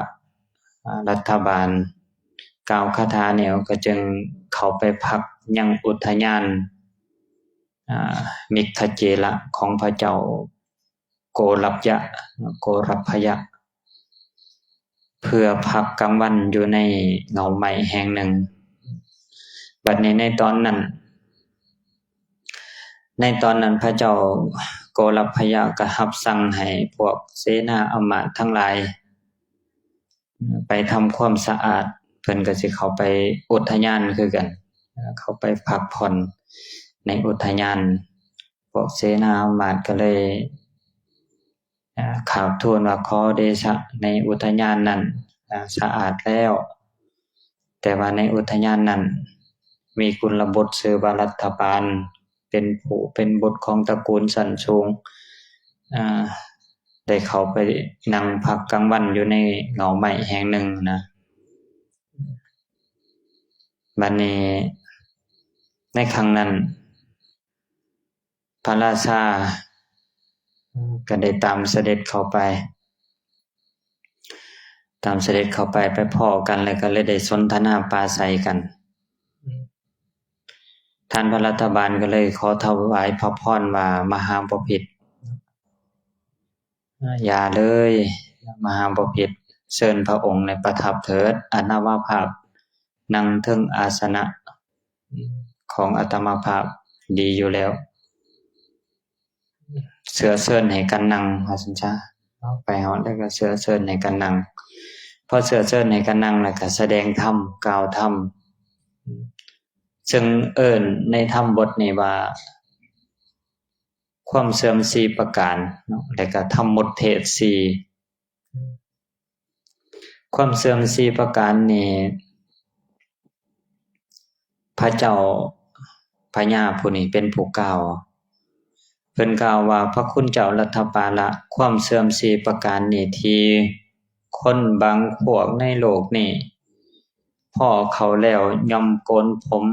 ອາ ລັດຖະບານກ່າວຄາຖາແລ້ວ ກໍຈຶ່ງເຂົ້າໄປພັກຍັງອຸດທະຍານ ອາ ມິກຂະເຈລະຂອງພະເຈົ້າ ໂກລັບຍະ ໂກລັບພະຍະ ເພື່ອພັກກາງວັນຢູ່ໃນເຫງົ້າໄມ້ແຫ່ງໜຶ່ງ. ບັດນີ້ໃນຕອນນັ້ນ ໃນຕອນນັ້ນພະເຈົ້າໂກລັບພະຍະກໍຮັບສັ່ງໃຫ້ພວກເສນາອຳມາດທັງຫຼາຍ ໄປທຳຄວາມສະອາດ. ເພິ່ນກໍຊິເຂົ້າໄປອຸດທະຍານຄືກັນ ເຂົ້າໄປພັກຜ່ອນໃນອຸດທະຍານ. ພວກເສນາອຳມາດກໍເລີຍ ອາ ຂາບທູນວ່າ ຂໍເດຊະ ໃນອຸດທະຍານນັ້ນ ອາ ສະອາດແລ້ວ, ແຕ່ວ່າໃນອຸດທະຍານນັ້ນ ມີກຸນລະບຸດຊື່ວ່າລັດຖະບານ ເປັນຜູ້ເປັນບຸດຂອງຕະກູນຊັ້ນສູງ ອາ ໄດ້ເຂົ້າໄປນັ່ງພັກກາງວັນຢູ່ໃນເຫງົ້າໄມ້ແຫ່ງໜຶ່ງນະ. ບັດນີ້ໃນຄັ້ງນັ້ນ ພະລາຊາກໍໄດ້ຕາມສະເດັດເຂົ້າໄປ, ຕາມສະເດັດເຂົ້າໄປ ໄປພໍ້ກັນ ແລ້ວກໍເລີຍໄດ້ສົນທະນາປາໄສກັນ. ທ່ານພະລັດຖະບານກໍເລີຍຂໍຖວາຍພະພອນວ່າ ມະຫາບໍພິດ ຢ່າເລີຍ ມະຫາບໍພິດ ເຊີນພະອົງໃນປະທັບເຖີດ ອານາມາພາບນັ່ງເທິງອາສະນະຂອງອາຕະມາພາບດີຢູ່ແລ້ວ. ເຊື້ອເຊີນໃຫ້ກັນນັ່ງ ວ່າຊັ້ນຊະ. ໄປຮອດແລ້ວກໍເຊື້ອເຊີນໃຫ້ກັນນັ່ງ. ພໍເຊື້ອເຊີນໃຫ້ກັນນັ່ງແລ້ວກໍສະແດງທຳ ກ່າວທຳ ເຊິ່ງເອີ້ນໃນທຳບົດນີ້ວ່າ ຄວາມເສື່ອມສີ່ປະການເນາະ ແລ້ວກໍທຳໝົດເທດສີ່. ຄວາມເສື່ອມສີ່ປະການນີ້ ພະເຈົ້າພະຍາຜູ້ນີ້ເປັນຜູ້ກ່າວ. ເພິ່ນກ່າວວ່າ ພະຄຸນເຈົ້າລັດຖະປາລະ, ຄວາມເສື່ອມສີ່ປະການນີ້ທີ່ຄົນບາງພວກໃນໂລກນີ້ພໍ້ເຂົາແລ້ວຍ່ອມໂກນຜົມ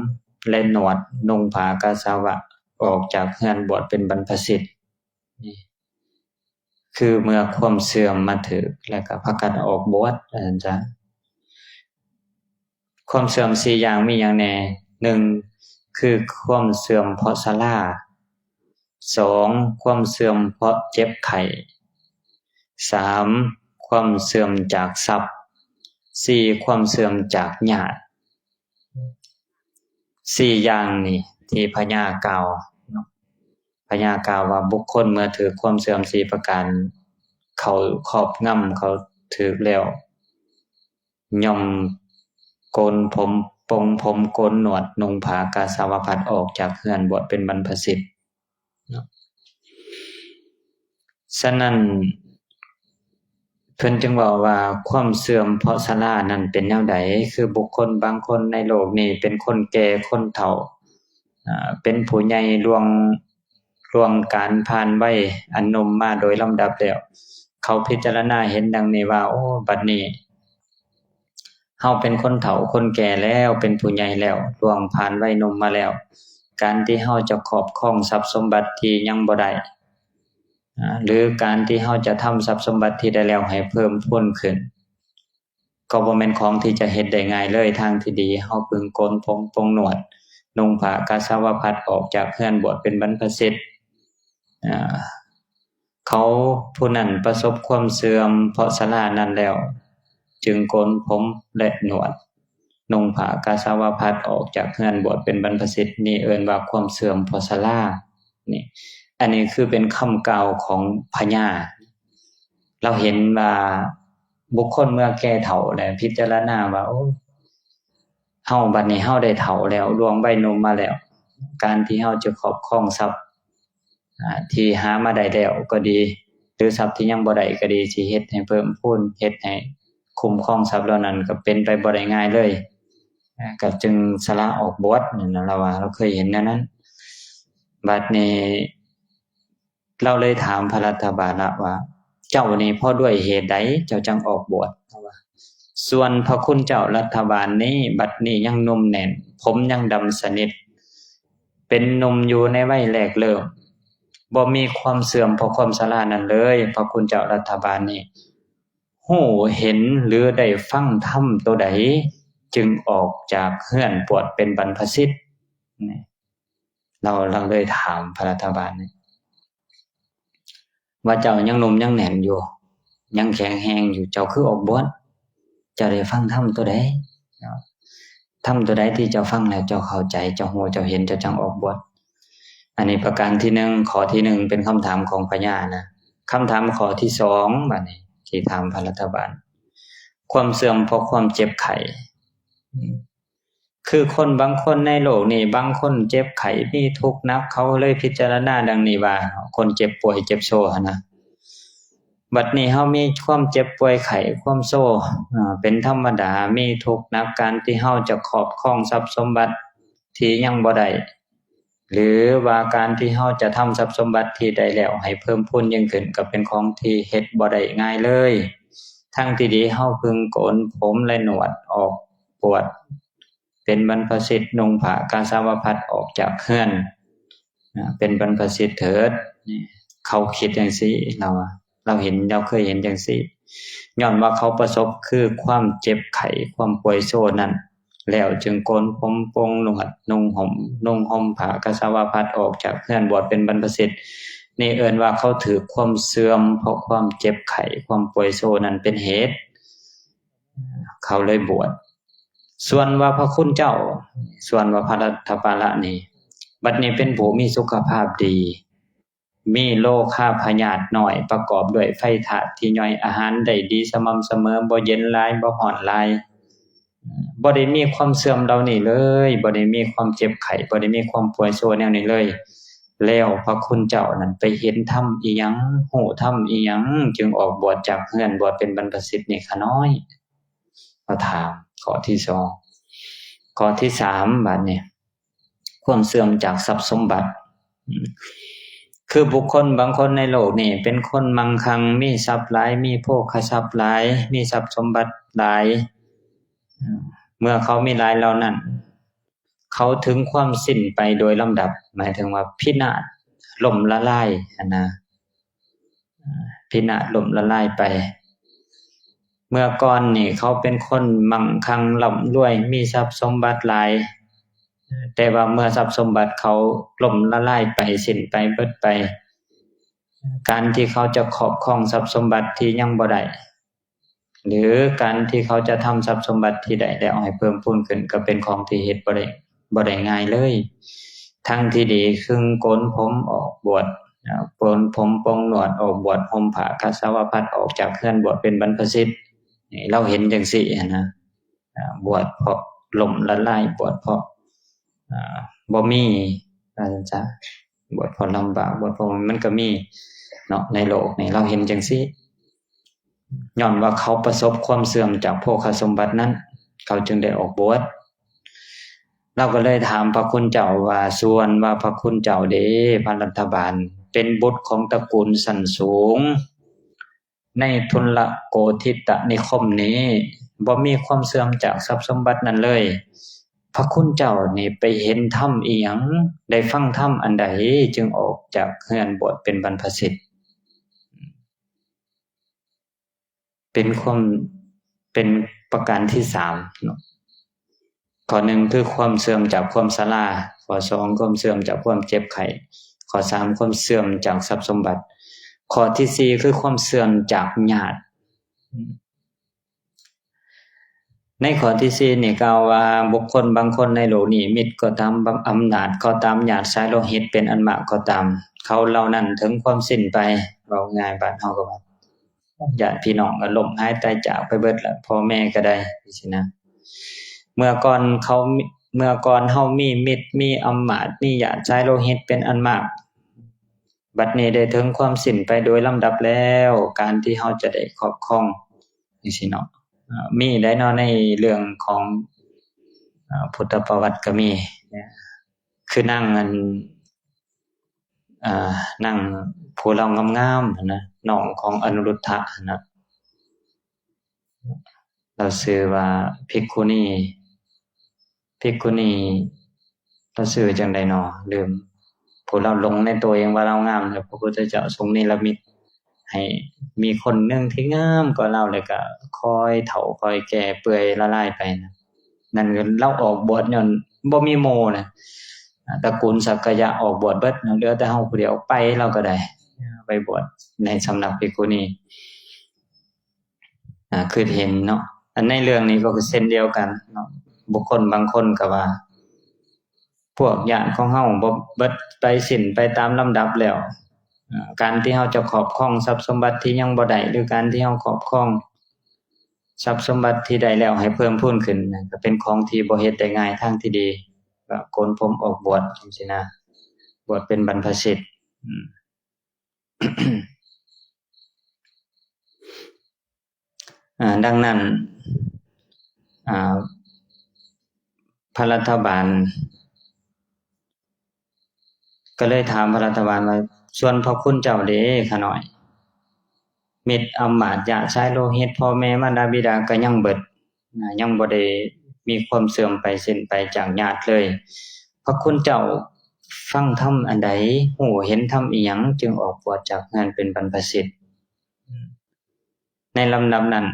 ແລະ ໜວດ, ນຸ່ງຜ້າກາສາວະ, ອອກຈາກເຮືອນບວດເປັນບັນພະສິດ. ນີ້ຄືເມື່ອຄວາມເສື່ອມມາຖືກ ແລ້ວກໍພາກັນອອກບວດ ວ່າຊັ້ນຊະ. ຄວາມເສື່ອມສີ່ຢ່າງມີຫຍັງແດ່? ໜຶ່ງ ຄືຄວາມເສື່ອມເພາະຊະລາ, ສອງ ຄວາມເສື່ອມເພາະເຈັບໄຂ້, ສາມ ຄວາມເສື່ອມຈາກຊັບ, ສີ່ ຄວາມເສື່ອມຈາກຍາດ. ສີ່ຢ່າງນີ້ທີ່ພະຍາກ່າວເນາະ, ພະຍາກ່າວວ່າ ບຸກຄົນເມື່ອຖືກຄວາມເສື່ອມສີ່ປະການເຂົ້າຄອບງຳ ເຂົ້າຖືກແລ້ວ ຍ່ອມໂກນຜົມ ປົງຜົມ ໂກນໜວດ ນຸ່ງຜ້າກາສາວະພັດ ອອກຈາກເຮືອນບວດເປັນບັນພະສິດເນາະ. ສະນັ້ນ ເພິ່ນຈຶ່ງເວົ້າວ່າ ຄວາມເສື່ອມເພາະຊະລານັ້ນເປັນແນວໃດ? ຄືບຸກຄົນບາງຄົນໃນໂລກນີ້ເປັນຄົນແກ່ຄົນເຖົ້າ ອາ ເປັນຜູ້ໃຫຍ່ລ່ວງ ລ່ວງການຜ່ານໄວອັນໜຸ່ມມາໂດຍລຳດັບແລ້ວ ເຂົາພິຈາລະນາເຫັນດັ່ງນີ້ວ່າ ໂອ້ ບັດນີ້ເຮົາເປັນຄົນເຖົ້າຄົນແກ່ແລ້ວ ເປັນຜູ້ໃຫຍ່ແລ້ວ ລ່ວງຜ່ານໄວໜຸ່ມມາແລ້ວ ການທີ່ເຮົາຈະຄອບຄອງຊັບສົມບັດທີ່ຍັງບໍ່ໄດ້ ອາ ຫຼື ການທີ່ເຮົາຈະທຳຊັບສົມບັດທີ່ໄດ້ແລ້ວໃຫ້ເພີ່ມພູນຂຶ້ນ ກໍບໍ່ແມ່ນຂອງທີ່ຈະເຮັດໄດ້ງ່າຍເລີຍ. ທາງທີ່ດີເຮົາເພິ່ງໂກນຜົມ ປົງໜວດ ນຸ່ງຜ້າກາສາວະພັດ ອອກຈາກເຮືອນບວດເປັນບັນພະສິດ. ອາ ເຂົາຜູ້ນັ້ນປະສົບຄວາມເສື່ອມເພາະຊະລານັ້ນແລ້ວ ຈຶ່ງໂກນຜົມ ແລະ ໜວດ ນຸ່ງຜ້າກາສາວະພັດ ອອກຈາກເຮືອນບວດເປັນບັນພະສິດ. ນີ້ເອີ້ນວ່າຄວາມເສື່ອມເພາະຊະລາ. ນີ້ ອັນນີ້ຄືເປັນຄຳກ່າວຂອງພະຍາ. ລາວເຫັນວ່າບຸກຄົນເມື່ອແກ່ເຖົ້າແລ້ວ ພິຈາລະນາວ່າ ໂອ້ ເຮົາບັດນີ້ເຮົາໄດ້ເຖົ້າແລ້ວ ລ່ວງໄວໜຸ່ມມາແລ້ວ ການທີ່ເຮົາຈະຄອບຄອງຊັບ ອາ ທີ່ຫາມາໄດ້ແລ້ວກໍດີ ຫຼື ຊັບທີ່ຍັງບໍ່ໄດ້ກໍດີ ຊິເຮັດໃຫ້ເພີ່ມພູນ ເຮັດໃຫ້ຄຸ້ມຄອງຊັບເຫຼົ່ານັ້ນ ກໍເປັນໄປບໍ່ໄດ້ງ່າຍເລີຍ. ອາ ກໍຈຶ່ງສະຫຼະອອກບວດນັ້ນນະ ລາວວ່າ ລາວເຄີຍເຫັນແນວນັ້ນ. ບັດນີ້ ລາວເລີຍຖາມພະລັດຖະບານລະວ່າ ເຈົ້ານີ້ເພາະດ້ວຍເຫດໃດເຈົ້າຈັ່ງອອກບວດ? ລາວວ່າ ສ່ວນພະຄຸນເຈົ້າລັດຖະບານນີ້ ບັດນີ້ຍັງໜຸ່ມແໜ້ນ ຜົມຍັງດຳສະໜິດ ເປັນໜຸ່ມຢູ່ໃນໄວແລກເລີ່ມ ບໍ່ມີຄວາມເສື່ອມເພາະຄວາມຊະລານັ້ນເລີຍ. ພະຄຸນເຈົ້າລັດຖະບານນີ້ ຮູ້ເຫັນ ຫຼື ໄດ້ຟັງທຳໂຕໃດ ຈຶ່ງອອກຈາກເຮືອນບວດເປັນບັນພະສິດ? ນີ້ ລາວ ລາວເລີຍຖາມພະລັດຖະບານນີ້ວ່າ ເຈົ້າຍັງໜຸ່ມຍັງແໜ້ນຢູ່ ຍັງແຂງແຮງຢູ່ ເຈົ້າຄືອອກບວດ? ເຈົ້າໄດ້ຟັງທຳໂຕໃດ? ທຳໂຕໃດທີ່ເຈົ້າຟັງແລ້ວເຈົ້າເຂົ້າໃຈ ເຈົ້າຮູ້ ເຈົ້າເຫັນ ເຈົ້າຈັ່ງອອກບວດ? ອັນນີ້ປະການທີໜຶ່ງ ຂໍ້ທີໜຶ່ງ ເປັນຄຳຖາມຂອງພະຍານະ. ຄຳຖາມຂໍ້ທີສອງ ບາດນີ້ ທີ່ຖາມພະລັດຖະບານ ຄວາມເສື່ອມເພາະຄວາມເຈັບໄຂ້. ຄືຄົນບາງຄົນໃນໂລກນີ້ ບາງຄົນເຈັບໄຂ້ ມີທຸກໜັກ ເຂົາເລີຍພິຈາລະນາດັ່ງນີ້ວ່າ ຄົນເຈັບປ່ວຍເຈັບໂຊຫັ້ນນະ. ບັດນີ້ເຮົາມີຄວາມເຈັບປ່ວຍໄຂ້ ຄວາມໂຊ ເປັນທຳມະດາ ມີທຸກໜັກ ການທີ່ເຮົາຈະຄອບຄອງຊັບສົມບັດທີ່ຍັງບໍ່ໄດ້ ຫຼືວ່າການທີ່ເຮົາຈະທຳຊັບສົມບັດທີ່ໄດ້ແລ້ວໃຫ້ເພີ່ມພູນຍິ່ງຂຶ້ນ ກໍເປັນຂອງທີ່ເຮັດບໍ່ໄດ້ງ່າຍເລີຍ. ທາງທີ່ດີເຮົາເພິ່ງໂກນຜົມ ແລະ ໜວດອອກບວດເປັນບັນພະສິດ ນຸ່ງຜ້າກາສາວະພັດອອກຈາກເຮືອນ ອາ ເປັນບັນພະສິດເຖີດ. ນີ້ ເຂົາຄິດຈັ່ງຊີ້ ລາວວ່າ ລາວເຫັນ ລາວເຄີຍເຫັນຈັ່ງຊີ້. ຍ້ອນວ່າເຂົາປະສົບຄືຄວາມເຈັບໄຂ້ ຄວາມປ່ວຍໂຊນັ້ນ ແລ້ວຈຶ່ງໂກນຜົມ ປົງໜວດ ນຸ່ງຫົ່ມ ນຸ່ງຫົ່ມຜ້າກາສາວະພັດ ອອກຈາກເຮືອນບວດເປັນບັນພະສິດ. ນີ້ເອີ້ນວ່າເຂົາຖືກຄວາມເສື່ອມ ເພາະຄວາມເຈັບໄຂ້ ຄວາມປ່ວຍໂຊນັ້ນເປັນເຫດ ເຂົາເລີຍບວດ. ສ່ວນວ່າພະຄຸນເຈົ້າ ສ່ວນວ່າພະລັດຖະບານລະນີ້ ບັດນີ້ເປັນຜູ້ມີສຸຂະພາບດີ ມີໂລຄາພະຍາດນ້ອຍ ປະກອບດ້ວຍໄຟທາດທີ່ຍ່ອຍອາຫານໄດ້ດີສະໝ່ຳສະເໝີ ບໍ່ເຢັນຫຼາຍ ບໍ່ຮ້ອນຫຼາຍ ບໍ່ໄດ້ມີຄວາມເສື່ອມເຫຼົ່ານີ້ເລີຍ ບໍ່ໄດ້ມີຄວາມເຈັບໄຂ້ ບໍ່ໄດ້ມີຄວາມປ່ວຍໂຊແນວນີ້ເລີຍ. ແລ້ວພະຄຸນເຈົ້ານັ້ນໄປເຫັນທຳອີ່ຫຍັງ ຮູ້ທຳອີ່ຫຍັງ ຈຶ່ງອອກບວດຈາກເຮືອນບວດເປັນບັນພະສິດນີ້ຂະນ້ອຍ? ເຂົາຖາມຂໍ້ທີສອງ. ຂໍ້ທີສາມ ບາດນີ້ ຄວາມເສື່ອມຈາກຊັບສົມບັດ. ອາ ຄືບຸກຄົນບາງຄົນໃນໂລກນີ້ເປັນຄົນມັ່ງຄັ່ງ ມີຊັບຫຼາຍ ມີໂພຄະຊັບຫຼາຍ ມີຊັບສົມບັດຫຼາຍ ອາ ເມື່ອເຂົາມີຫຼາຍເຫຼົ່ານັ້ນ ເຂົາເຖິງຄວາມສິ້ນໄປໂດຍລຳດັບ ໝາຍເຖິງວ່າພິນາດ ລົ້ມລະລາຍຫັ້ນນະ ອາ ພິນາດລົ້ມລະລາຍໄປ. ເມື່ອກ່ອນນີ້ເຂົາເປັນຄົນມັ່ງຄັ່ງ ລ່ຳລວຍ ມີຊັບສົມບັດຫຼາຍ ແຕ່ວ່າເມື່ອຊັບສົມບັດເຂົາລົ້ມລະລາຍໄປ ສິ້ນໄປ ເບິດໄປ ການທີ່ເຂົາຈະຄອບຄອງຊັບສົມບັດທີ່ຍັງບໍ່ໄດ້ ຫຼື ການທີ່ເຂົາຈະທຳຊັບສົມບັດທີ່ໄດ້ແລ້ວໃຫ້ເພີ່ມພູນຂຶ້ນ ກໍເປັນຂອງທີ່ເຮັດບໍ່ໄດ້ ບໍ່ໄດ້ງ່າຍເລີຍ. ທາງທີ່ດີເພິ່ງໂກນຜົມອອກບວດ ອາ ໂກນຜົມ ປົງໜວດອອກບວດ ຫົ່ມຜ້າກາສາວະພັດອອກຈາກເຮືອນບວດເປັນບັນພະສິດ. ນີ້ລາວເຫັນຈັ່ງຊີ້ຫັ້ນນະ ອາ ບວດເພາະລົ້ມລະລາຍ ບວດເພາະ ອາ ບໍ່ມີ ວ່າຊັ້ນຊະ ບວດເພາະລຳບາກ ບວດເພາະ ມັນກໍມີເນາະ ໃນໂລກນີ້ ລາວເຫັນຈັ່ງຊີ້. ຍ້ອນວ່າເຂົາປະສົບຄວາມເສື່ອມຈາກໂພຄະສົມບັດນັ້ນ ເຂົາຈຶ່ງໄດ້ອອກບວດ. ລາວກໍເລີຍຖາມພະຄຸນເຈົ້າວ່າ ສ່ວນວ່າພະຄຸນເຈົ້າເດ ພະລັດຖະບານ ເປັນບຸດຂອງຕະກູນຊັ້ນສູງ ໃນທຸນລະໂກທິຕະນິຄົມນີ້ ບໍ່ມີຄວາມເສື່ອມຈາກຊັບສົມບັດນັ້ນເລີຍ. ພະຄຸນເຈົ້ານີ້ໄປເຫັນທຳອີ່ຫຍັງ? ໄດ້ຟັງທຳອັນໃດ ຈຶ່ງອອກຈາກເຮືອນບວດເປັນບັນພະສິດ? ເປັນຄວາມ ເປັນປະການທີສາມເນາະ. ຂໍ້ໜຶ່ງຄືຄວາມເສື່ອມຈາກຄວາມຊະລາ, ຂໍ້ສອງຄວາມເສື່ອມຈາກຄວາມເຈັບໄຂ້, ຂໍ້ສາມຄວາມເສື່ອມຈາກຊັບສົມບັດ, ຂໍ້ທີສີ່ຄືຄວາມເສື່ອມຈາກຍາດ. ໃນຂໍ້ທີສີ່ນີ້ກ່າວວ່າ ບຸກຄົນບາງຄົນໃນໂລກນີ້ ມິດກໍຕາມ, ອຳນາດກໍຕາມ, ຍາດສາຍໂລຫິດເປັນອັນມາກກໍຕາມ, ເຂົາເຫຼົ່ານັ້ນເຖິງຄວາມສິ້ນໄປ, ເວົ້າງ່າຍບ້ານເຮົາກໍວ່າ ຍາດພີ່ນ້ອງກໍລົ້ມຫາຍຕາຍຈາກໄປເບິດລະ, ພໍ່ແມ່ກໍໄດ້ ຈັ່ງຊີ້ນະ. ເມື່ອກ່ອນເຂົາ ເມື່ອກ່ອນເຮົາມີມິດ ມີອຳມາດ ມີຍາດສາຍໂລຫິດເປັນອັນມາກ, ບັດນີ້ໄດ້ເຖິງຄວາມສິ້ນໄປໂດຍລຳດັບແລ້ວ, ການທີ່ເຮົາຈະໄດ້ຄອບຄອງ ຈັ່ງຊີ້ເນາະ. ເອີ ມີໄດ້ເນາະ ໃນເລື່ອງຂອງ ເອີ ພຸດທະປະຫວັດກໍມີ ຄືນາງອັນ ເອີ ນາງຜູ້ລາວງາມໆຫັ້ນນະ, ນ້ອງຂອງອະນຸລຸດທະຫັ້ນນະ, ລາວຊື່ວ່າພິກຂຸນີ, ພິກຂຸນີ ລາວຊື່ຈັ່ງໃດນໍ ລືມ. ຜູ້ລາວຫຼົງໃນຕົວເອງວ່າລາວງາມ, ແລ້ວພະພຸດທະເຈົ້າຊົງເນລະມິດໃຫ້ມີຄົນໜຶ່ງທີ່ງາມກວ່າລາວ, ແລ້ວກະຄ່ອຍເຖົ້າຄ່ອຍແກ່ເປື່ອຍລະລາຍໄປນະ. ນັ້ນຄືລາວອອກບວດຍ້ອນບໍ່ມີໝູ່ນະ, ຕະກູນສັກກະຍະອອກບວດເບິດນະ, ເຫຼືອແຕ່ເຮົາຜູ້ດຽວໄປລາວກໍໄດ້ ໄປບວດໃນສຳນັກພິກຂຸນີ. ອາ ຄືເຫັນເນາະ, ອັນໃນເລື່ອງນີ້ກໍຄືເຊັ່ນດຽວກັນເນາະ, ບຸກຄົນບາງຄົນກໍວ່າ ພວກຍາດຂອງເຮົາບໍ່ເບິດໄປ ສິ້ນໄປຕາມລຳດັບແລ້ວ, ອາ ການທີ່ເຮົາຈະຄອບຄອງຊັບສົມບັດທີ່ຍັງບໍ່ໄດ້ ຫຼື ການທີ່ເຮົາຄອບຄອງຊັບສົມບັດທີ່ໄດ້ແລ້ວໃຫ້ເພີ່ມພູນຂຶ້ນ ນັ້ນກໍເປັນຂອງທີ່ບໍ່ເຮັດໄດ້ງ່າຍ. ທາງທີ່ດີກໍໂກນຜົມອອກບວດ ຈັ່ງຊີ້ນະ, ບວດເປັນບັນພະສິດ. ອືມ ອາ ດັ່ງນັ້ນ ອາ ພະລັດຖະບານກໍເລີຍຖາມພະລັດຖະບານວ່າ ສ່ວນພະຄຸນເຈົ້າເດ ຂ້ານ້ອຍ? ມິດອຳມາດຍາດສາຍໂລຫິດ ພໍ່ແມ່ມານດາບິດາກໍຍັງເບິດ ນະ ຍັງບໍ່ໄດ້ມີຄວາມເສື່ອມໄປ ສິ້ນໄປຈາກຍາດເລີຍ. ພະຄຸນເຈົ້າຟັງທຳອັນໃດ? ຮູ້ເຫັນທຳອີຫຍັງ ຈຶ່ງອອກບວດຈາກເຮືອນເປັນບັນພະສິດ? ໃນລຳດັບນັ້ນ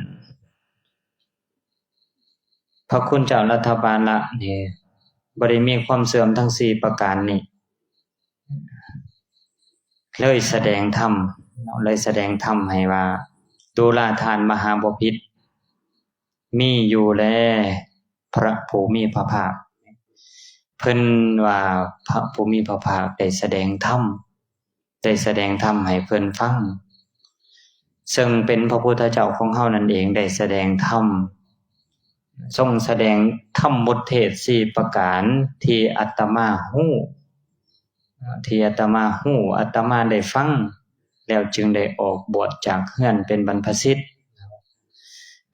ພະຄຸນເຈົ້າລັດຖະບານລະນີ້ ບໍ່ໄດ້ມີຄວາມເສື່ອມທັງສີ່ປະການນີ້ ເລີຍສະແດງທຳ ເລີຍສະແດງທຳໃຫ້ວ່າ ຕຸລາທານມະຫາບໍພິດມີຢູ່ແລ ພະຜູ້ມີພະພາກ. ເພິ່ນວ່າພະຜູ້ມີພະພາກໄດ້ສະແດງທຳ ໄດ້ສະແດງທຳໃຫ້ເພິ່ນຟັງ, ເຊິ່ງເປັນພະພຸດທະເຈົ້າຂອງເຮົານັ້ນເອງໄດ້ສະແດງທຳ, ຊົງສະແດງທຳໝົດເທດສີ່ປະການທີ່ອາດຕະມາຮູ້, ທີ່ອາດຕະມາຮູ້, ອາດຕະມາໄດ້ຟັງ ແລ້ວຈຶ່ງໄດ້ອອກບວດຈາກເຮືອນເປັນບັນພະສິດ.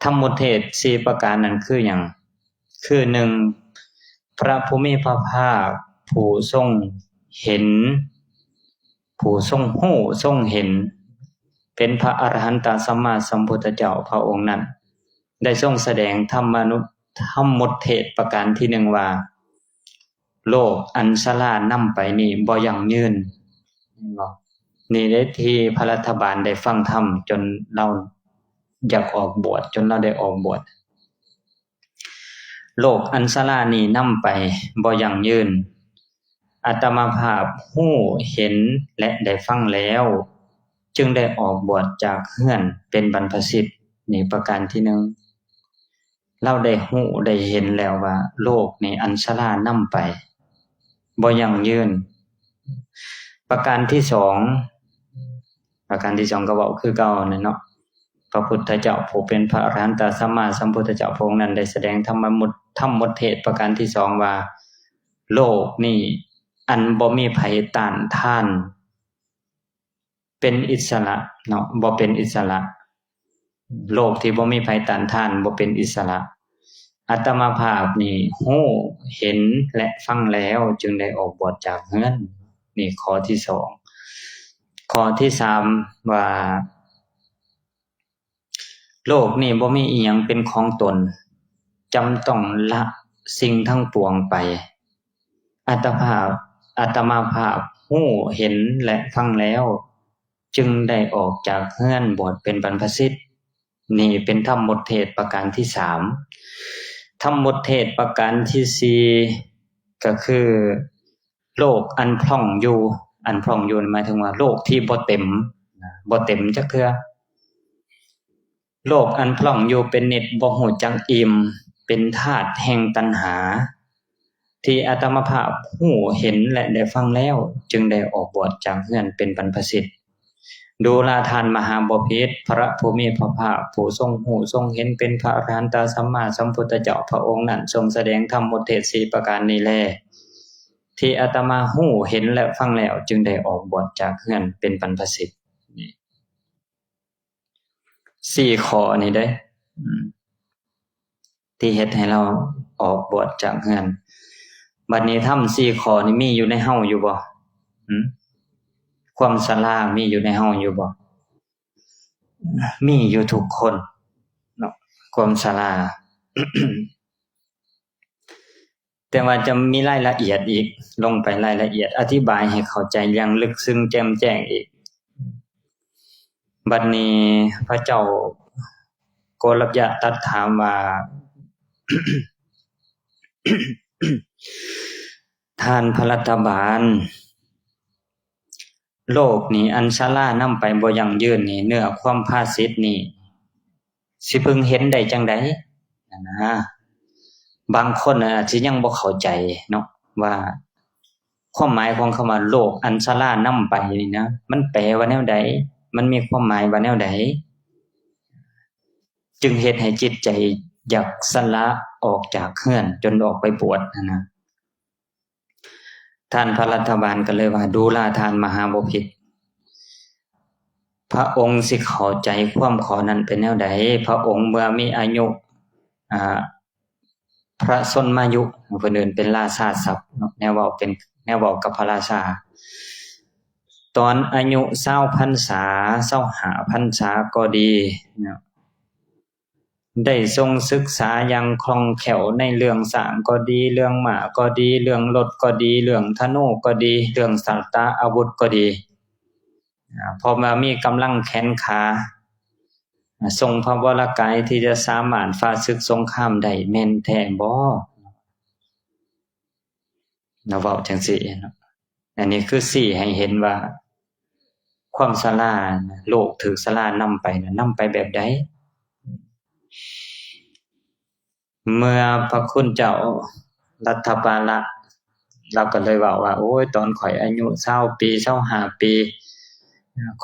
ທຳໝົດເທດສີ່ປະການນັ້ນຄືຫຍັງ? ຄື ໜຶ່ງ ພະຜູ້ມີພະພາກຜູ້ຊົງເຫັນ, ຜູ້ຊົງຮູ້ຊົງເຫັນ ເປັນພະອະລະຫັນຕະສຳມາສຳພຸດທະເຈົ້າພະອົງນັ້ນ ໄດ້ຊົງສະແດງທຳມະນຸ ທຳໝົດເທດປະການທີໜຶ່ງວ່າ ໂລກອັນຊະລານຳໄປນີ້ບໍ່ຢັ້ງຍືນ. ເຫັນບໍ່? ນີ້ເດ້ທີ່ພະລັດຖະບານໄດ້ຟັງທຳຈົນລາວຢາກອອກບວດ, ຈົນລາວໄດ້ອອກບວດ. ໂລກອັນຊະລານີ້ນຳໄປບໍ່ຢັ້ງຍືນ. ອາດຕະມາພາບຮູ້ເຫັນ ແລະ ໄດ້ຟັງແລ້ວ, ຈຶ່ງໄດ້ອອກບວດຈາກເຮືອນເປັນບັນພະສິດ. ນີ້ປະການທີໜຶ່ງ. ລາວໄດ້ຮູ້ໄດ້ເຫັນແລ້ວວ່າໂລກນີ້ອັນຊະລານຳໄປ ບໍ່ຢັ້ງຍືນ. ປະການທີສອງ, ປະການທີສອງກໍເວົ້າຄືເກົ່ານັ້ນເນາະ, ພະພຸດທະເຈົ້າຜູ້ເປັນພະອະລະຫັນຕະສຳມາສຳພຸດທະເຈົ້າພະອົງນັ້ນໄດ້ສະແດງທຳມະມຸດ ທຳໝົດເທດປະການທີສອງວ່າ ໂລກນີ້ອັນບໍ່ມີໃຜຕ້ານທານ ເປັນອິດສະຫຼະເນາະ, ບໍ່ເປັນອິດສະຫຼະ. ໂລກທີ່ບໍ່ມີໃຜຕ້ານທານ ບໍ່ເປັນອິດສະຫຼະ. ອາດຕະມາພາບນີ້ຮູ້ເຫັນ ແລະ ຟັງແລ້ວ ຈຶ່ງໄດ້ອອກບວດຈາກເຮືອນ. ນີ້ຂໍ້ທີສອງ. ຂໍ້ທີສາມ ວ່າ ໂລກນີ້ບໍ່ມີອີ່ຫຍັງເປັນຂອງຕົນ, ຈຳຕ້ອງລະສິ່ງທັງປວງໄປ. ອາດຕະພາບ, ອາດຕະມາພາບຮູ້ເຫັນ ແລະ ຟັງແລ້ວ ຈຶ່ງໄດ້ອອກຈາກເຮືອນບວດເປັນບັນພະສິດ. ນີ້ເປັນທຳໝົດເທດປະການທີສາມ. ທຳໝົດເທດປະການທີສີ່ ກໍຄື ໂລກອັນພຮ່ອງຢູ່, ອັນພຮ່ອງຢູ່ນີ້ໝາຍເຖິງວ່າໂລກທີ່ບໍ່ເຕັມ, ບໍ່ເຕັມຈັກເທື່ອ. ໂລກອັນພຮ່ອງຢູ່ເປັນນິດ, ບໍ່ຮູ້ຈັກອີ່ມ, ເປັນທາດແຫ່ງຕັນຫາ, ທີ່ອາດຕະມາພາບຮູ້ເຫັນ ແລະ ໄດ້ຟັງແລ້ວ, ຈຶ່ງໄດ້ອອກບວດຈາກເຮືອນເປັນບັນພະສິດ. ດູລາທ່ານມະຫາບໍພິດ, ພະຜູ້ມີພະພາກຜູ້ຊົງຮູ້ຊົງເຫັນເປັນພະອະລະຫັນຕະສຳມາສຳພຸດທະເຈົ້າ, ພະອົງນັ້ນຊົງສະແດງທຳໝົດເທດສີ່ປະການນີ້ແລ, ທີ່ອາດຕະມາຮູ້ເຫັນ ແລະ ຟັງແລ້ວ, ຈຶ່ງໄດ້ອອກບວດຈາກເຮືອນເປັນບັນພະສິດ. ນີ້ ສີ່ຂໍ້ນີ້ເດ້ ອືມ ທີ່ເຮັດໃຫ້ລາວອອກບວດຈາກເຮືອນ. ບັດນີ້ທຳສີ່ຂໍ້ນີ້ມີຢູ່ໃນເຮົາຢູ່ບໍ່? ຫືມ? ຄວາມຊະລາມີຢູ່ໃນເຮົາຢູ່ບໍ່? ມີຢູ່ທຸກຄົນເນາະ ຄວາມຊະລາ. ແຕ່ວ່າຈະມີລາຍລະອຽດອີກ, ລົງໄປລາຍລະອຽດ, ອະທິບາຍໃຫ້ເຂົ້າໃຈຢ່າງເລິກເຊິ່ງແຈ່ມແຈ້ງອີກ. ບັດນີ້ພະເຈົ້າໂກລັບຍະຕັດຖາມວ່າ, ທ່ານພະລັດຖະບານ, ໂລກນີ້ອັນຊະລານຳໄປບໍ່ຢັ້ງຢືນນີ້, ເນື້ອຄວາມພາສິດນີ້ ຊິເພິ່ງເຫັນໄດ້ຈັ່ງໃດ? ຫັ້ນນະ. ບາງຄົນອາດຊິຍັງບໍ່ເຂົ້າໃຈເນາະ ວ່າຄວາມໝາຍຂອງຄຳວ່າໂລກອັນຊະລານຳໄປນີ້ນະ ມັນແປວ່າແນວໃດ? ມັນມີຄວາມໝາຍວ່າແນວໃດ? ຈຶ່ງເຮັດໃຫ້ຈິດໃຈຢາກສະລະອອກຈາກເຮືອນ ຈົນອອກໄປບວດຫັ້ນນະ. ທ່ານພະລັດຖະບານກໍເລີຍວ່າ, ດູລາທ່ານມະຫາບໍພິດ, ພະອົງຊິເຂົ້າໃຈຄວາມຂໍ້ນັ້ນເປັນແນວໃດ? ພະອົງເມື່ອມີອາຍຸ, ອາ, ພະຊົນມາຍຸ, ເພິ່ນເອີ້ນເປັນລາຊາສັບເນາະ, ແນວເວົ້າເປັນ, ແນວເວົ້າກັບພະລາຊາ, ຕອນອາຍຸຊາວພັນສາ, ຊາວຫ້າພັນສາກໍດີເນາະ, ໄດ້ຊົງສຶກສາຢ່າງຄ່ອງແຄ້ວໃນເລື່ອງຊ້າງກໍດີ, ເລື່ອງມ້າກໍດີ, ເລື່ອງລົດກໍດີ, ເລື່ອງທະນູກໍດີ, ເລື່ອງສັດຕະອາວຸດກໍດີ, ອາ, ເພາະວ່າມີກຳລັງແຂນຂາ, ອາ, ຊົງພະວະລະກາຍທີ່ຈະສາມາດຟາດສຶກສົງຄາມໄດ້ແມ່ນແທ້ບໍ່? ລາວເວົ້າຈັ່ງຊີ້ເນາະ. ອັນນີ້ຄືຊີ້ໃຫ້ເຫັນວ່າຄວາມຊະລາ, ໂລກຖືກຊະລານຳໄປນະ, ນຳໄປແບບໃດ? ເມື່ອພະຄຸນເຈົ້າລັດຖະປາລະ ລາວກໍເລີຍເວົ້າວ່າ, ໂອ້ຍ, ຕອນຂ້ອຍອາຍຸຊາວປີ, ຊາວຫ້າປີ,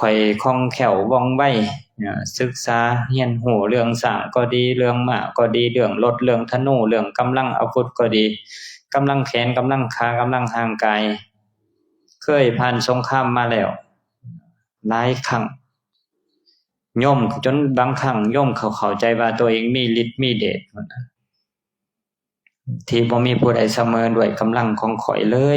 ຂ້ອຍຄ່ອງແຄ້ວວ່ອງໄວ, ສຶກສາຮຽນຮູ້ເລື່ອງຊ້າງກໍດີ, ເລື່ອງມ້າກໍດີ, ເລື່ອງລົດ, ເລື່ອງທະນູ, ເລື່ອງກຳລັງອາວຸດກໍດີ, ກຳລັງແຂນ, ກຳລັງຂາ, ກຳລັງຮ່າງກາຍ, ເຄີຍຜ່ານສົງຄາມມາແລ້ວຫຼາຍຄັ້ງ. ໂຍມຈົນບາງຄັ້ງໂຍມເຂົາເຂົ້າໃຈວ່າຕົວເອງມີລິດມີເດດ ທີ່ບໍ່ມີຜູ້ໃດສະເໝີດ້ວຍກຳລັງຂອງຂ້ອຍເລີຍ.